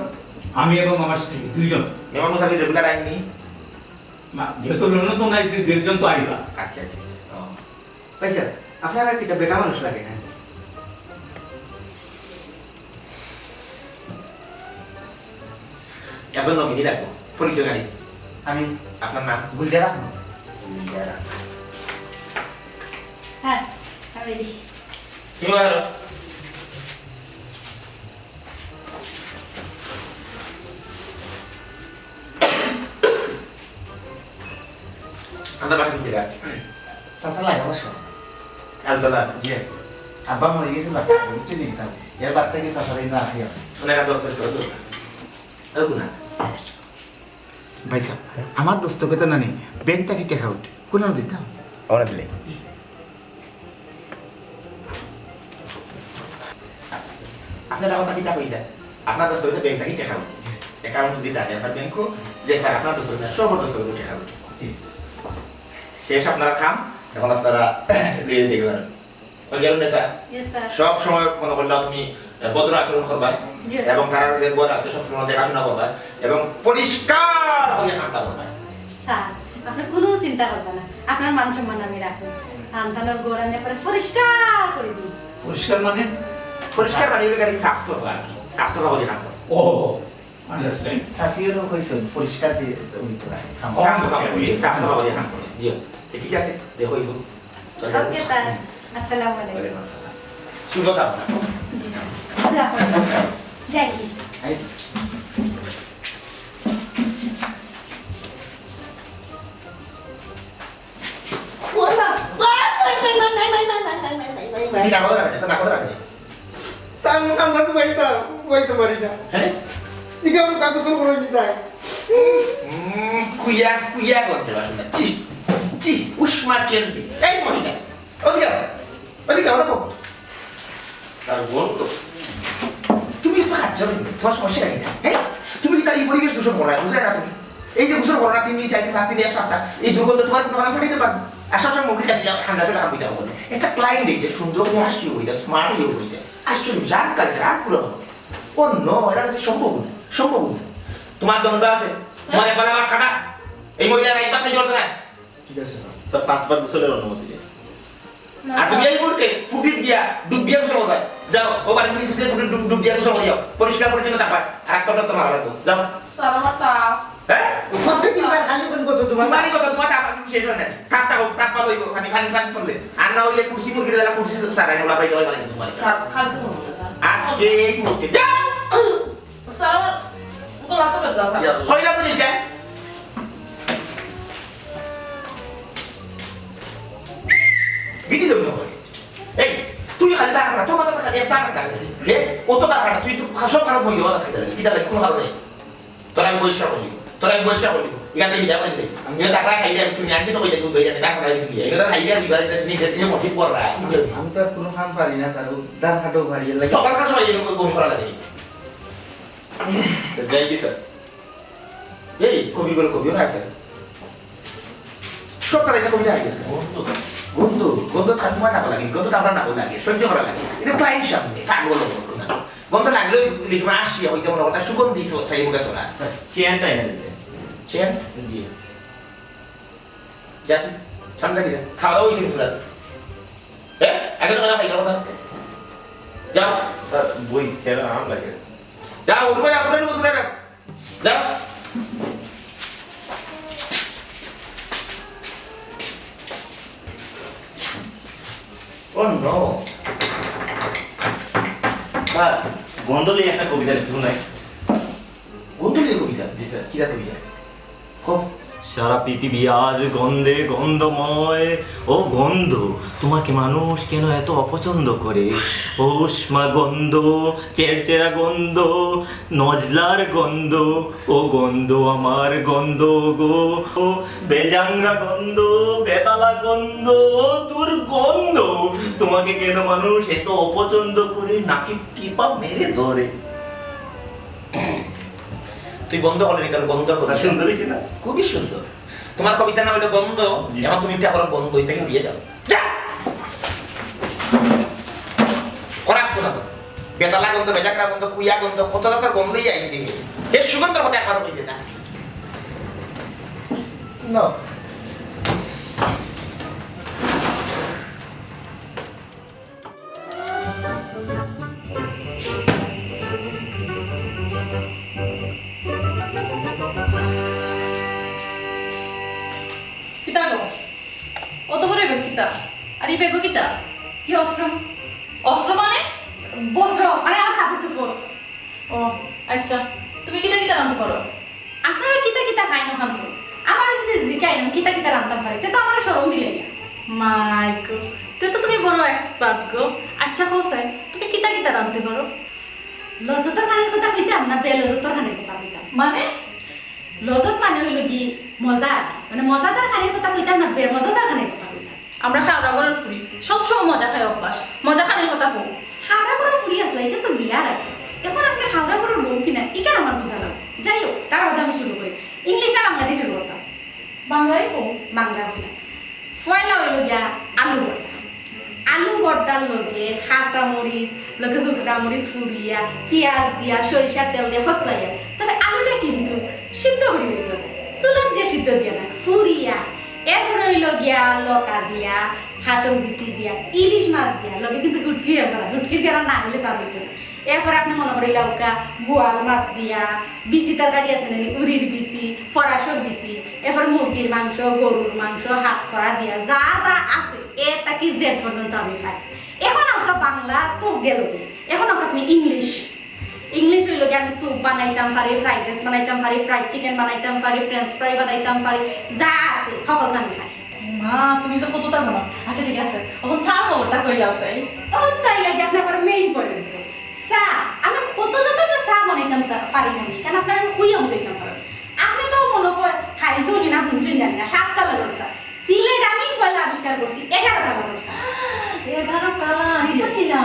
আমি এবং আমার স্ত্রী, দুইজন। মেহমান মুসাফির রেগুলার আইননি? মা, যেহেতু লন্ডন তো নাই, দুইজন তো আইবা। আচ্ছা, আচ্ছা, আচ্ছা। ও। ভাই সাহেব, আপনার আর কিতা বেটা মানুষ লাগে না? একজন নমিনি রাখবো, পরিচয়কারী। আমি। আপনার নাম? গুলজার আহমদ। গুলজার আহমদ। স্যার, আমি রেডি। তুমি বলো। আমরা বাসা কোন জায়গা? চাচা লাগা বাসা। তালতলা? জি। আব্বা মরি গেছে, বাচ্চা আমি বুঝছি নি, কিতা হইছে? এর বাদ থেকে শ্বশুরে না আসি আমি। অনেক আদর করছে, আদর। ওই গুনা। ভাই সাহেব, আমার দস্তখত না নি, ব্যাংক থাকি টেকা উঠে। কোন দিতাম? ওরা দিলে। আপনার কথা কিতা কইতা? আপনার দস্তখত ব্যাংক থাকি টেকা উঠে। অ্যাকাউন্ট যদি থাকে আপনার ব্যাংকও, যে স্যার আপনার দস্তখত না, সব দস্তখত টেকা উঠে। জি। শেষ আপনার কাম, এখন আপনারা লিয়ে দেখবেন। ওই গেল না স্যার? Yes, sir. সব সময় মনে করলে তুমি, আহ, ভদ্র আচরণ করবা জি, sir. এবং তারা যে ঘর আছে সব সময় দেখাশোনা করবা এবং পরিষ্কার করে কামটা করবা। স্যার, আপনি কোনো চিন্তা করবেন না, আপনার মান সম্মান আমি রাখবো। সন্তানের ঘর আমি আপনার পরিষ্কার করে দিই। পরিষ্কার মানে? পরিষ্কার মানে হলো খালি সাফ সাফা আর কি, সাফ সাফা করে কাম করো। ও, আন্ডারস্ট্যান্ড। চাচিও তো কইছেন, পরিষ্কার দিয়ে তো হইতো না। ও, সাফ সাফা আচ্ছা, করে, সাফ সাফা করে কাম করো। জি, তো ঠিক আছে, দেখো এই তো। ওকে, স্যার। আসসালামু আলাইকুম। ওয়ালাইকুম আসসালাম। শুভ কামনা। জি, স্যার। যাই। এই। ওলা। তুই না করে রাখবি, তো না করে রাখবি। তার মুখ আমরা তো বাইতাম, বাইতে পারি না। হ্যাঁ? ঠিক আছে, আমরা গোসল করে নিতাম। হুম, কুইয়া, কুইয়া করতে পারবো না। ছি, ছি, উষ্মা চলবে। এই মহিলা, ওদিকে আও, ওদিকে আও, ওদিকে আও। স্যার, বল তো। তুমি তো কাজ জানো না, তোমার সমস্যা কি? হ্যাঁ? তুমি কি তাই এই পরিবেশ দূষণ করো, বুঝলে না তুমি? এই যে গোসল করো না তিন দিন, চার দিন, পাঁচ দিন, এক সপ্তাহ, এই দুর্গন্ধ তোমার কোনো কারণে পাঠাইতে পারবো? আর সবসময় মুখে খালি ঠান্ডা জল হাত দিতে হবে। একটা ক্লায়েন্ট এই যে সুন্দর হয়ে আসছে, ওইটা স্মার্ট হয়ে ওইটা। আশ্চর্য, জান কালচার আর পুরো হবে। ও নো, এটা তো সম্ভব না, সম্ভব না। তোমার দণ্ড আছে, তোমার একবার আমার খাটা, এই মহিলা একবার খাই জড়তে না। ঠিক আছে, স্যার। স্যার, পাঁচবার গোসলের অনুমতি দিন। না, আর তুমি স্যার। এই মুহূর্তে পুকুরে গিয়া ডুব দিয়া গোসল করবা। যাও, ও বাড়ি থেকে ফুটে ফুটে ডুব, ডুব দিয়া গোসল করে যাও। পরিষ্কার পরিচ্ছন্ন থাকবা। আর একটা তো মারা লাগবো। যাও। স্যার, আমার তা হ্যাঁ? প্রত্যেক দিন স্যার খালি কোন কথা তোমার? তোমারই কথা, তোমার তা আবার শেষ হয় না। থাক, থাক, থাক, পালো হইব। খালি, খালি, খালি চললে। আর না হইলে কুর্সি মুরগি দিলা, কুর্সি স্যার, আমি ওলা পাই দেওয়া লাগে তোমার। স্যার, খালি তো বলবো, স্যার। আজকে এই মুহূর্তে যাও। স্যার, আমার গলা তো ব্যথা, স্যার। কইলা তো নিতে। বিধি দেব না বলে। এই, তুই খালি তার খানা, তোর মাথা খালি এক তার খানা। এ, ও তো তার খানা, তুই তো সব খারাপ হয়ে যাওয়ার আছে। কিতা লাগে, কোনো কারণে। তোরা আমি বহিষ্কার করি দিব। তোরা আমি বহিষ্কার করি দিব। এখান থেকে বিদায় করে দিতে। আমি তারা খাইলে আমি তুমি আনতে তো কইলে কিন্তু এখানে না খাই দিবি। এটা খাইলে আমি বাড়িতে তুমি নিজে নিজে মসজিদ পড় রাখ। আমি তো আর কোনো কাম পারি না, স্যার। ও ধান কাটও পারি, এর লাগে। সকাল কার সময় এরকম বমি করা লাগে। তো যাই কি স্যার? এই কবিগুলো কবিও না আছে। সব তারা এটা কবিতা আগে গেছে। গন্ধ। গন্ধ, গন্ধ থাকতে পারে না লাগে, গন্ধ তো আমরা না লাগে, সহ্য করা লাগে। এটা ক্লায়েন্ট সামনে, পাগল হবো না। গন্ধ লাগলেও লিখবে আসি, হইতে মনে কথা সুগন্ধি সো-, সেই মুখে সোনা। স্যার, চেয়ারটা এনে দিতে। চেয়ার? জি। যা তুই, সামনে দেখি যা। খাওয়া দাওয়া হয়েছে তোরা? হ্যাঁ? আগে তো খাওয়া খাইতে হবে না। যাও। স্যার, বই, স্যার, আরাম লাগে। যাও, ওর মধ্যে আপনার মতো করে যাও। যাও। ও নো। স্যার, গন্ধ লইয়া একটা কবিতা লিখছি, শুনাই। গন্ধ লইয়া কবিতা? জি, স্যার। কিতা কবিতা? খুব। সারা পৃথিবী আজ গন্ধে গন্ধময়। ও গন্ধ, তোমাকে মানুষ কেন এত অপছন্দ করে? ও উষ্মা গন্ধ, চেরচেরা গন্ধ, নজলার গন্ধ, ও গন্ধ আমার গন্ধ গো, বেজাংরা গন্ধ, বেতালা গন্ধ, দুর্গন্ধ। তোমাকে কেন মানুষ এত অপছন্দ করে, নাকে টিপা মেরে ধরে? তুই বন্ধ করলে কেন? গন্ধ কবিতা। সুন্দর হইছে না? খুবই সুন্দর। তোমার কবিতার নাম হলো গন্ধ। জি। এখন তুমি একটা করো গন্ধ, এটাকে হরিয়ে যাও। যা! খরাপ কথা তো। বেতালা গন্ধ, বেজাংরা গন্ধ, কুইয়া গন্ধ, কত জাতের গন্ধই আইছে। এর সুগন্ধর কথা একবারও কইতে না। No। কিতা গো? অত বড় ব্যাগ কিতা? আর এই ব্যাগও কিতা? কি অস্ত্র? অস্ত্র মানে? বস্ত্র, মানে আমার কাপড় চোপড়। ও, আচ্ছা। তুমি কিতা কিতা রানতে পারো? আপনারা কিতা কিতা খাইন ওখান তো? আমার যদি জিকাইন আমি কিতা কিতা রানতাম পারি, তে তো আমার শরম দিলে না। মাই গো, তে তো তুমি বড় এক্সপার্ট গো। আর আচ্ছা, কও চাই, তুমি কিতা কিতা রানতে পারো? লজতর খানির কথা কইতাম না বেলজতর খানির কথা কইতাম? মানে? লজত মানে অইলো কি মজা আর কি। মানে মজাদার খানির কথা কইতাম না বেমজাদার খানির কথা কইতাম? আমরা খাওরা ঘরর ফুরি, সব সময় মজা খাই অভ্যাস। মজা খানির কথা কও। খাওরা ঘরর ফুরি আছলা, ইটা তো বিয়ার আগে। এখন আপনে খাওরা ঘরর বউ কিনা, ইখান আমার বুঝা লাগবো। যাই হোক, তার কথা আমি শুরু করি। ইংলিশ না বাংলা দি শুরু করতাম? বাংলায় কও। বাংলা কইলাম। পয়লা অইলো গিয়া আলু ভর্তা। আলু ভর্তার লগে কাঁচা মরিচ, লগে হুকরা মরিচ ফুরিয়া, পিয়াজ দিয়া, সরিষার তেল দিয়া ফসলাইয়া। তবে আলুটা কিন্তু সিদ্ধ করি অইতো না, চুলাত দিয়া সিদ্ধ দিয়া না, ফুরিয়া। এরপরে অইলো গিয়া লতা দিয়া, কাটল বিচি দিয়া, ইলিশ মাছ দিয়া, লগে কিন্তু হুটকি দিয়া, হুটকির দিয়া না অইলে তা অইতো না। এরপরে আপনে মনে করিলা অউকা বোয়াল মাছ দিয়া, বিচি তরকারি আছে না নি, উরির বিচি, ফরাসর বিচি, এরপরে মুরগির মাংস, গরুর মাংস, হাত করা দিয়া, যা যা আছে, এ থাকি জেড পর্যন্ত আমি পারি। এখন অউকা বাংলা তো গেল, এখন অউকা আপনে ইংলিশ। ইংলিশ অইলো গিয়া আমি স্যুপ বানাইতাম পারি, ফ্রাইড রাইস বানাইতাম পারি, ফ্রাইড চিকেন বানাইতাম পারি, ফ্রেঞ্চ ফ্রাই বানাইতাম পারি, যা আছে, হকলতা আমি পারি। মা, তুমি যে কততা জানো। আচ্ছা, ঠিক আছে, এখন চা খবরটা কইলাও চাই। ও, তাই লাগে আপনে আবার মেইন পয়েন্ট। চা, আমি কত জাতর চা বানাইতাম চা, পারি না আমি, কারণ আপনারে আমি কইয়া বুঝাইতাম পারি। আপনে তো মনে হয় খাইছইন না, হুনছইন জানি না, সাত কালারর চা। সিলেট আমি পয়লা আবিষ্কার করছি এগারো কালারর চা। এগারো কালার, জি। ইটা কিলা?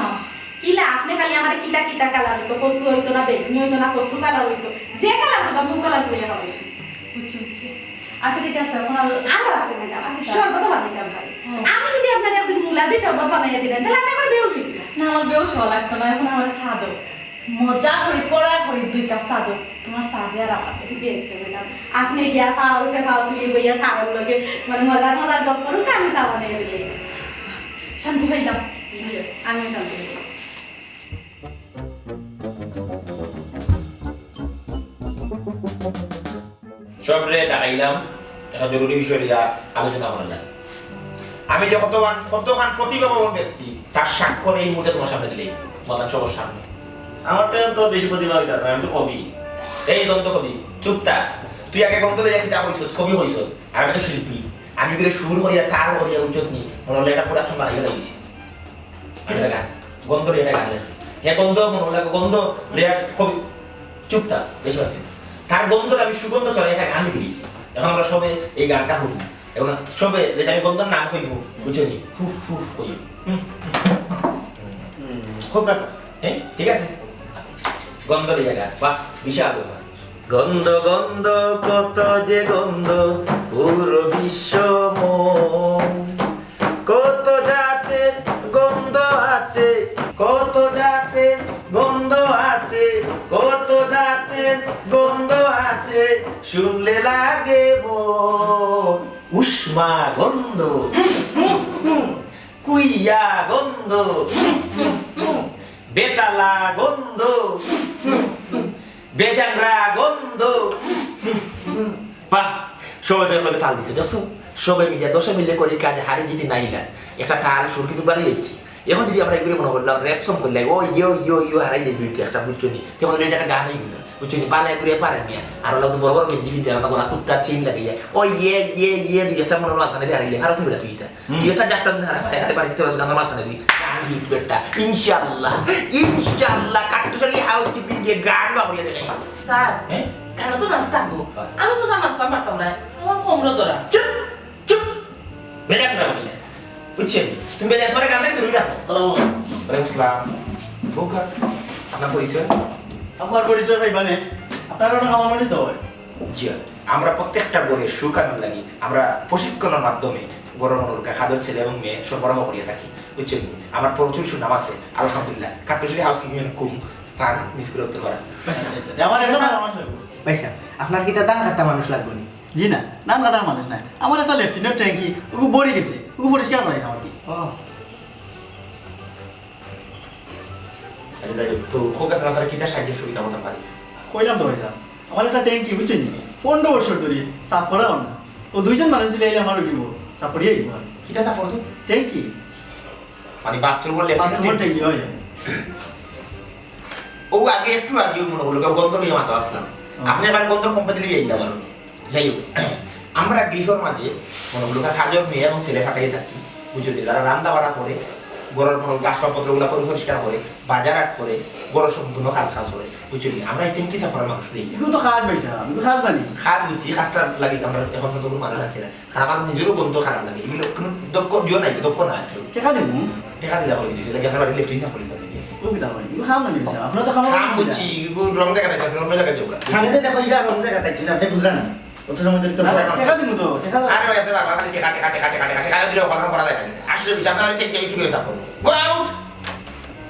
কিলা, আপনে খালি আমারে কিতা কিতা কালার অইতো, কচু অইতো না, বেগুনি অইতো না, কচু কালার অইতো, যে কালার অইতো, আমি ও কালার করিয়া খাওয়াই। বুঝছি, বুঝছি। আচ্ছা, ঠিক আছে, এখন আর আরো আছে ম্যাডাম, আমি তো শরবত বানাইতাম পারি। ও। আমি যদি আপনারে একদিন মুলা দিয়া শরবত বানাইয়া দিলাম, তাহলে আপনে আমার বেহুশ অইযিবা। না, আমার বেহুশ অওয়া লাগতো না, এখন আমার চা দেও। মজা করি, কড়া করি দুই কাপ চা দেও। তোমার চা দিয়া আর আমার। জি, আচ্ছা ম্যাডাম, আপনে গিয়া পাও উঠে পাও তুলি বইয়া চার লগে মানে মজার মজার গপ করুক, আমি চা বানাইয়া দিলে। শান্তি পাইলাম। জি, আমিও শান্তি পাইলাম। সবরে ডাকাইলাম, একটা জরুরি বিষয় লইয়া আলোচনা করার লাগি। আমি যে কতখান, কতখান প্রতিভাবান ব্যক্তি, তার স্বাক্ষর এই মুহূর্তে তোমার সামনে দিলাইমু, প্রধান সভার সামনে। আমার তো, তো বেশি প্রতিভা অইতার না, আমি তো কবি। এই গন্ধ কবি, চুপ থাক। তুই আগে গন্ধ লইয়া কিতা কইছস, কবি কইছস? আমি তো শিল্পী। আমি করে সুর করিয়া, তাল করিয়া, উচ্চত নি, মনে হলো একটা production বানাইয়া দিছি। আমি একটা গান, গন্ধ লইয়া একটা গান লেখছি। হে গন্ধ, মনে হলো গন্ধ লইয়া কবি, চুপ থাক, বেশি কথা। তার গন্ধ আমি সুগন্ধ চলে একটা গান লিখে দিয়েছি। এখন আমরা সবে এই গানটা শুনি। এখন সবে যে আমি গন্ধর নাম কইব, বুঝছো নি? ফুফ, ফুফ কইব। হুম। হুম। খুব কাছে। হ্যাঁ, ঠিক আছে। গন্ধ লইয়া গান, বাহ, বিশাল ব্যাপার। গন্ধ, গন্ধ, কত যে গন্ধ, পুরো বিশ্বময়। কত জাতের গন্ধ আছে, কত জাতের গন্ধ আছে, কত জাতের গন্ধ আছে, শুনলে লাগে মন। উষ্মা গন্ধ, কুইয়া গন্ধ, বেতালা গন্ধ, বেজাংরা গন্ধ। বাহ, সবাই তো একলগে তাল দিছে, দেখছো? সবাই মিলে, দশে মিলে করি কাজ, হারি জিতি নাই লাজ। একটা তাল সুর কিন্তু বাড়ি হচ্ছে। এখন যদি আমরা এগুলো মনে করলাম, র‍্যাপ সং করলে, ও ইয়ো, ইয়ো, ইয়ো, হারাই যাইবে একটা, বুঝছো নি? তেমন এটা একটা গান হইল, বুঝছো নি? বালা এগুলো পারেন মিয়া। আর ওরা তো বড় বড় গেঞ্জি ফিনতে, আমরা গলা কুত্তার চেইন লাগাইয়া, ও ইয়ে, ইয়ে, ইয়ে, দুই একটা মনে হলো মাঝখানে দিয়ে হারাইলে, হারাস নিবে না তুই এটা। হুম। তুই এটা যাত্রা দিন হারা, হারা বাড়িতে হচ্ছে, আমরা মাঝখানে দিই। গান হিট বেটা। ইনশাআল্লাহ, ইনশাআল্লাহ, কাট্টুশালী হাউস কিপিং দিয়ে গান বাবুরিয়া দেখাই। স্যার, হ্যাঁ? গানো তো নাচতাম গো। হ্যাঁ। আমি তো স্যার নাচতাম পারতাম না। আমার কোমরো ধরা। চুপ, চুপ। বেজাত না বলি না। বুঝছেন? তুমি বেজাত করে গান নাকি ধরে রাখো। সালাম আলাইকুম। ওয়ালাইকুম আসসালাম। বউকা, আপনার পরিচয়? আমার পরিচয় ভাই মানে, আপনার ওটা আমার মনে তো হয়। জি, আমরা প্রত্যেকটা ঘরে সুখ আনার লাগি আমরা প্রশিক্ষণের মাধ্যমে ঘরর মনোরোগা খাদর ছেলে এবং মেয়ে সরবরাহ করিয়া থাকি। বুঝছেন নি? আমার প্রচুর সুনাম আছে, আলহামদুলিল্লাহ। কাট্টুশালী হাউস কিপিং কুম স্থান মিস করে উঠতে পারে। আচ্ছা, আচ্ছা, আচ্ছা। আমার একটা মানুষ লাগবে। ভাই সাহেব, আপনার কিতা ধান কাটা মানুষ লাগবে নি? জি না, ধান কাটার মানুষ নাই। আমার একটা লেফটিনের ট্যাঙ্কি, ওগু ভরি গেছে, ওগু পরিষ্কার করাই না আর কি। ও। আচ্ছা, যাই হোক, তো খোকা ছাড়া তারা কিতা সাহায্য সুবিধা করতে পারি? কইলাম তো ভাই সাহেব, আমার একটা ট্যাঙ্কি, বুঝছেন নি? পনেরো বছর ধরে সাফ করা হয় না। ও দুইজন মানুষ দিলে এলে আমার ওই দিব, সাফ করিয়ে দিব আর। কিতা সাফ করতো? ট্যাঙ্কি। মানে বাথরুমের লেফট বাথরুমের ট্যাঙ্কি, হয়। ও আগে একটু আগে মনে হলো, গন্ধ নিয়ে মাথা আসলাম। হুম। আপনি আমার গন্ধ কোম্পানি নিয়ে আইলাম আর। যাই হোক, আমরা গৃহর মাঝে মনে হলো কাজর মেয়ে এবং ছেলে ফাটাই থাকি, বুঝলি, যারা রান্না বাড়া করে, ঘরর মনো আসবাবপত্রগুলা পরি-, পরিষ্কার করে, বাজার হাট করে, ঘরর সম্পূর্ণ কাজ কাজ করে। বুঝছো নি? আমরা এই ট্যাঙ্কি সাফার মানুষ দেখি না। এগুলো তো কাজ ভাই সাহেব, এগুলো কাজ জানি। কাজ বুঝছি, কাজটার লাগি আমরা এখন তো কোনো মানুষ রাখছি না। কারণ আমার নিজেরও গন্ধ খারাপ লাগে। এগুলো কোনো দক্ষ দিও নাই, দক্ষ না আর কেউ। টাকা দেবো। টাকা দিলে হবে কিছু, লাগে আপনার বাড়ি লেফটিন সাফ করে দিতে হবে। ও কিতা ভাই, এগুলো খাম না ভাই সাহেব, আপনারা তো খাম কাম বুঝছি, এগুলো রং দেখা নাই, রং দেখা যাবে। সাড়ে চারটা কইলা রং দেখা তাই না, আপনি বুঝলেন না? অত সময় ধরে তো না, না, টাকা দিমু তো, টাকা দাও। আরে ভাই, আপনি বারবার খালি টাকা, টাকা, টাকা, টাকা, টাকা, টাকা দিলে কথা বলা যায় না। আসলে বিচার না হলে কে কিভাবে সাফ করবো? Go out!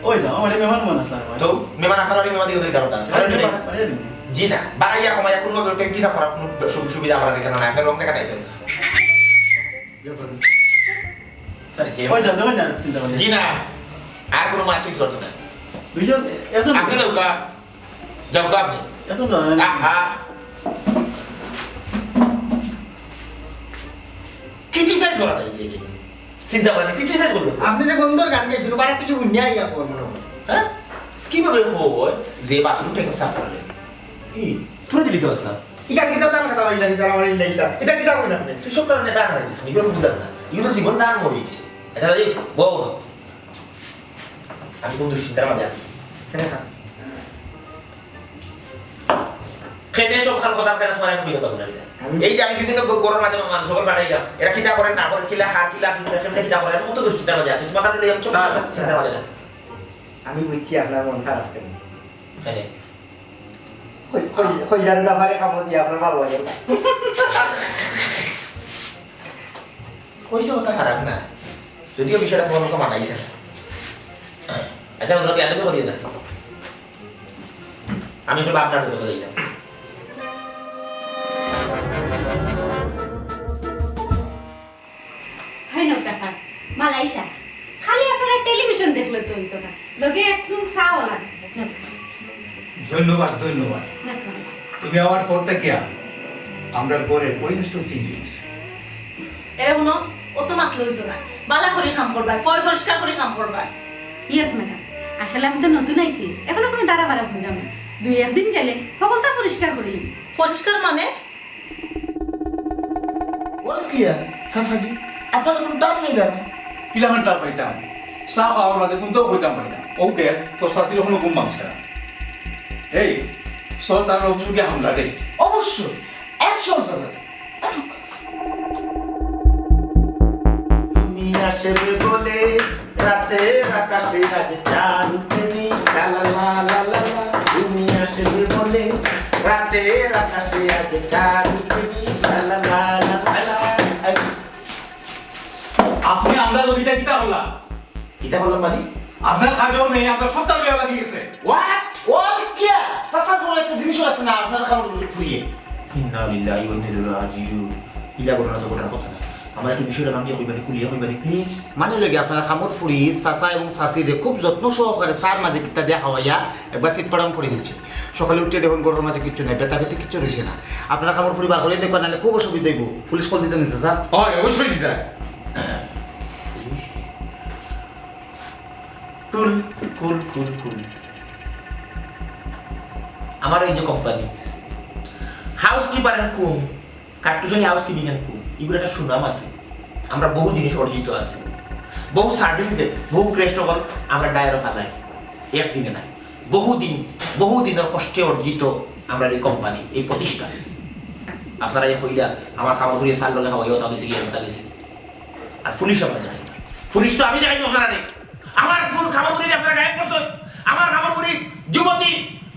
ওই যাও, আমার মেহমান মনে হয়, স্যার, ভাই। তো, মেহমান আপনার বাড়ি মেহমান দিয়ে দিতে পারতাম। আরে, আরে, মেহমান, আরে, মেহমান। জি না, বাড়াইয়া কমাইয়া কোনোভাবে ট্যাঙ্কি সাফ করার কোনো সু-, সুবিধা আমার এখানে নাই। আপনি রং দেখা দিয়েছেন। স্যার, কে? ওই যাও, দেবেন না, চিন্তা করেন। জি না, আর কোনো মারপিট করতো না। দুইজন, এত আপনি তো যাও গো আপনি। এত না। আহা। Criticize করা নাই যে। চিন্তা করেন, criticize করবে। আপনি যে গন্ধর গান গাইছিল, বাড়ি থেকে হুনিয়া আইয়া পর মনে হয়। হ্যাঁ? কিভাবে হয় যে বাথরুম থেকে সাফ করলে? কি? তুলে দিলি তো আসলাম। ইটা কিতা দান খাতা হইলা, কি জানা হইলা ইটা? ইটা কিতা হইলা আপনি? তুই সব কারণে দান হয়ে গেছে, এগুলো বুঝলাম না। এগুলো জীবন দান হয়ে গেছে। এটা এই বউ। আমি কোন দুশ্চিন্তার মাঝে আছি? কেন না? খেতে সব খান কথা কেন তোমার আমি কইতে পারবো না এটা। আমি এই যে আমি বিভিন্ন ব-, গরুর মাঝে মানুষ সকল পাঠাইলাম, এরা কিতা করে না করে, কিলা খার, কিলা ফিল্টার, কেমনে কিতা করে, আমি কত দুশ্চিন্তার মাঝে আছি। তোমার কারণে আমি চোখ স্যার, চিন্তার মাঝে না। আমি বুঝছি আপনার মন খারাপ কেন। কেন? কই, কই, কই যার ব্যাপারে কামড় দিয়ে আপনার ভালো লাগে না। কইছে কথা খারাপ না, যদিও বিষয়টা তোমার মুখে মানাইছে না। আচ্ছা, আমরা বিয়াদবি করি না, আমি একটু ভাবনা করতে যাই না। হাই নৌকা স্যার, মালাইসা, খালি আপনারা টেলিভিশন দেখলে তো হইতো না, লগে এক চুমুক চাও লাগে। ধন্যবাদ, ধন্যবাদ। না, না। তুমি আমার পর থেকে আমরার ঘরের পরিবেশটাও চেঞ্জ হয়ে গেছে। এরে হুনো, অত মাতলে হইতো না। বালা করি কাম করবা, পয় পরিষ্কার করি কাম করবা। ইয়েস ম্যাডাম, আসলে আমি তো নতুন আইছি, এখনো কোনো দাঁড়া বাড়া বুঝলাম না। দুই একদিন গেলে সকলতা পরিষ্কার করি। পরিষ্কার মানে? ওয়াল ক্লিয়ার, চাচাজি, আপনারা কোনো টার পাইলা না? কিলাখান টার পাইতাম? চা খাওয়ার বাদে কোনটাও কইতাম পাই না। ও দেখ, তোর চাচির কোনো ঘুম ভাঙছে না। এই, চল তার অফিসে গিয়া হামলা দেই। অবশ্যই, অ্যাকশন চাচাজি। তুমি আসবে বলে রাতের আকাশে আজ চাঁদ উঠেনি, লা লা লা লা লা লা। তুমি আসবে বলে রাতের আকাশে আজ চাঁদ উঠেনি, লা লা লা লা লা লা। এই, আপনি আমরা লবিটা কিতা হলা? কিতা হলা মানে? আপনার কাজও নেই, আমরা সবটা লইয়া লাগি গেছে। What? ওই কিয়া? চাচা, কোনো একটা জিনিসও আছে না, আপনার কামড় ফুরিয়ে। ইন্না লিল্লাহি ওয়া ইন্না ইলাইহি রাজিউন। ইলা ঘটনা তো ঘটার কথা না। আমার একটু বিষয়টা ভাঙিয়া কইবানি, খুলিয়া কইবানি, প্লিজ। মানে লগে আপনারা কামড় ফুরি, চাচা এবং চাচিরে খুব যত্ন সহকারে চার মাঝে কিতা দিয়া খাওয়াইয়া একবার সিট পাড়াং করে দিচ্ছে। সকালে উঠে দেখুন ঘরের মাঝে কিচ্ছু নাই, বেতা বেতি কিচ্ছু রইছে না। আপনারা কামড় ফুরি বার করে দেখবেন, নাহলে খুব অসুবিধা হইব। পুলিশ কল দিতে নিছে, স্যার। হয়, অবশ্যই দিতে হয়। কুল, কুল, কুল, কুল। আমার এই যে কোম্পানি, হাউসকিপার এন্ড কুম, কাট্টুশনি হাউসকিপিং এন্ড কুম, এগুলো একটা সুনাম আছে। আমরা বহু জিনিস অর্জিত আছে, বহু সার্টিফিকেট, বহু ক্রেস্ট অকল আমরা ডায়েরও ফালাই, একদিনে না, বহুদিন, বহুদিনের কষ্টে অর্জিত আমরা এই কোম্পানি, এই প্রতিষ্ঠান। আপনারা এই কইলা, আমার কামড় ফুরিয়ে স্যার লগে খাওয়াইয়া ওটা গেছে, গিয়ে ওটা গেছে। আর পুলিশ আমরা জানি না। পুলিশ তো আমি দেখাই আপনারারে। আমার ফুল কামড় ফুরি আপনারা গায়েব করছেন। আমার কামড় ফুরি যুবতী,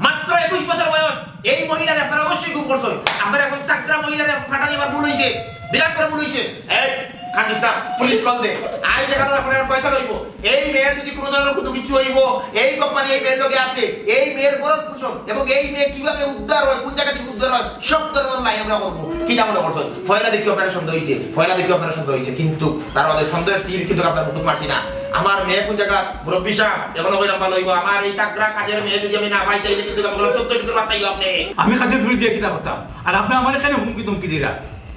মাত্র একুশ বছর বয়স। এই মহিলারে আপনারা অবশ্যই গুম করছেন। আপনারা এখন চাকরা মহিলারে ফাটানি আমার ভুল হইছে, বিরাট বড় ভুল হইছে। এই, কান্দিস না, পুলিশ কল দে। আইন দেখানো আপনার ফয়সালা হইব। এই মেয়ের যদি কোনো ধরনের কোনো কিছু হইব, এই কোম্পানি এই মেয়ের লগে আছে, এই মেয়ের ভরণ পোষণ এবং এই মেয়ে কিভাবে উদ্ধার হয়, কোন জায়গা থেকে উদ্ধার হয়, সব ধরনের লাই আমরা করবো। কিতা মনে করছেন? পয়লা দেখি আপনার সন্দেহ হইছে, পয়লা দেখি আপনার সন্দেহ হইছে, কিন্তু তার আমাদের সন্দেহের তীর কিন্তু আপনার মুকুট মারছি না। আমার মেয়ে কোন জায়গা? মুরব্বী সাহেব, এখনো কইলাম ভালো হইব। আমার এই তাগড়া কাজের মেয়ে যদি আমি না পাই, তাইলে কিন্তু আমি বললাম, চোদ্দ শুদ্ধ বার্তা হইব আপনি। আমি কাজের ফিরে দিয়ে কিতা করতাম? আর আপনি আমার এখানে হুমকি ধমকি দিরা?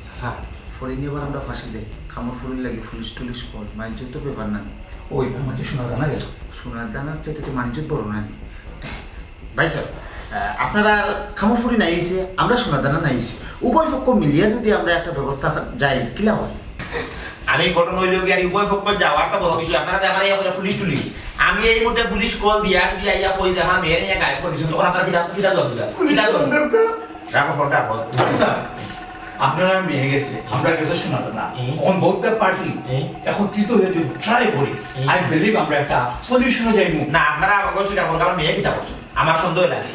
চাচা, ফরিন এবার আমরা ফাঁসি যাই। কামড় ফুরির লাগি পুলিশ টুলিশ কল, মানিজ্য তো ব্যাপার না। ওই, আমার যে সোনা দানা গেল। সোনার দানার চাইতে তো মানিজ্য বড় না। ভাই সাহেব, আহ, আপনারা কামড় ফুরি নাই হইছে, আমরা সোনা দানা নাই হইছে। উভয় পক্ষ মিলিয়া যদি আমরা একটা ব্যবস্থা যাই, কিলা হয়? আমি ঘটনা অইলো কি, আর উভয় পক্ষ যাওয়ার তো বড় বিষয়, আপনারা যে আমার ইয়া করে পুলিশ টুলিশ, আমি এই মুহূর্তে পুলিশ কল দিয়া যদি আইয়া কই যে আমার মেয়েরে নিয়া গায়েব করি দিছইন, তখন আপনারা কিতা, কিতা জবাব দিবা? কিতা জবাব দিবা? রাখো ফোনটা, রাখো। আচ্ছা, আপনার মেয়ে গেছে, আমরা গেছে সোনাদানা। হুম। অখন both the party হুম। একত্রিত হয়ে যদি ট্রাই করি, হুম। I believe আমরা একটা সলিউশনে যাইমু। না, আপনারা আমাকে অস্বীকার করুন, আমার মেয়ে কিতা করছে? আমার সন্দেহ লাগে।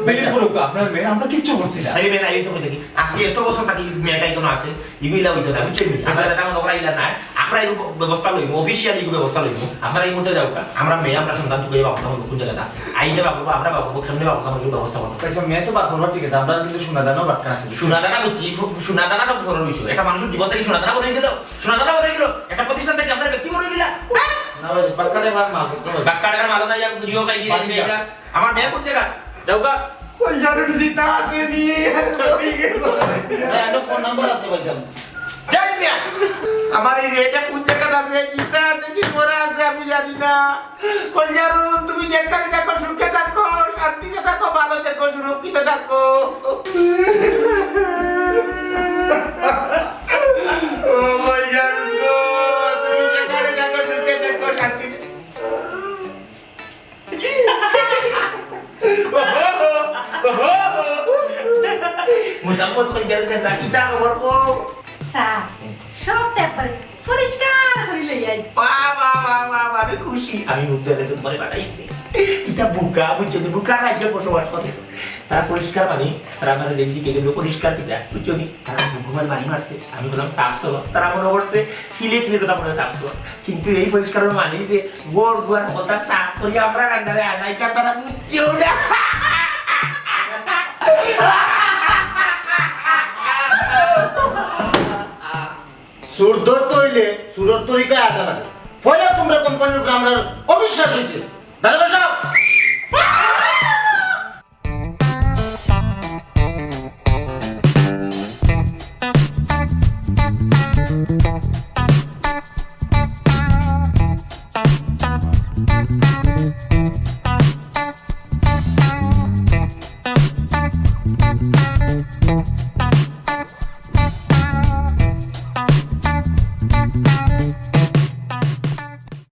বিলিভ করুক, আপনার মেয়ে আমরা কিচ্ছু করছি না। আরে মেয়ে নাই তো দেখি, আজকে এত বছর থাকি মেয়েটা এখানে আছে, ইগুলা হইতো না, বুঝছেন? আচ্ছা। আসলে এটা আমার ওরা ইলা নাই, আমরা এই ব্যবস্থা লইব, অফিসিয়ালি এই ব্যবস্থা লইব। আপনারা এই মুহূর্তে যাও, আমরা মেয়ে, আমরা সন্ধান তুলে বাবা আমার কোন জায়গায় আছে, আইলে বাবা, আমরা বাবা, কেমনে বাবা আমার ব্যবস্থা করবো। আচ্ছা, মেয়ে তো বার করবো, ঠিক আছে, আমরা কিন্তু সোনাদানাও বাক্কা আছে। সোনাদানা বুঝছি, ফু-, সোনাদানা তো বড় বিষয়। একটা মানুষের জীবন থেকে সোনাদানা বড় হয়ে গেল, সোনাদানা বড় হয়ে গেল, একটা প্রতিষ্ঠান থেকে আপনার ব্যক্তি বড় হয়ে গেলা। না ভাই, বাক্কা টাকার মাল করতে হবে। বাক্কা টাকার মাল না, ইয়া, জিও পাই গিয়ে বাদ দিয়া। এটা। আমার মেয়ে কোন জায়গা? যাও গা। কই জানো জিতা আছে নি? হ্যাঁ, একটা ফোন নাম্বার আছে ভাইজান। যাই মিয়া। আমার এই মেয়েটা কোন জায়গাত আছে, জিতা আছে কি মরা আছে আমি জানি না। কই জানো, তুমি যেখানে থাকো সুখে থাকো, শান্তিতে থাকো, ভালো থাকো, সুরক্ষিত থাকো। ও ভাইজান গো, তুমি যেখানে থাকো সুখে থাকো, শান্তিতে মুসাম্মদ কই গেল রে স্যার? কিতা খবর কও? স্যার, সব পেপার পরিষ্কার করি লই আইছি। বাহ, বাহ, বাহ, বাহ, বাহ, আমি খুশি। আমি মুখ ধরে তো তোমারে পাঠাইছি। এটা বোকা, বুঝছো নি? বোকা রাজ্যে বসবাস করে। তারা পরিষ্কার মানে, তারা আমার যেদিকে গেল পরিষ্কার কিতা, বুঝছো নি? তারা ঘুমার বাড়ি মারছে। আমি বললাম, "সাফ সফা।" তারা মনে করছে, ফিলে ফিলে কথা বলে সাফ সফা। কিন্তু এই পরিষ্কার মানে যে ঘর দুয়ার কথা সাফ করি আমরা রান্নারে আনাইটা তারা বুঝছেও না। চোর ধরতে হইলে চোরের তরিকায় আটা লাগে। পয়লা তোমরা কোম্পানির উপরে আমরা অবিশ্বাস হয়েছে। দাঁড়াও সব।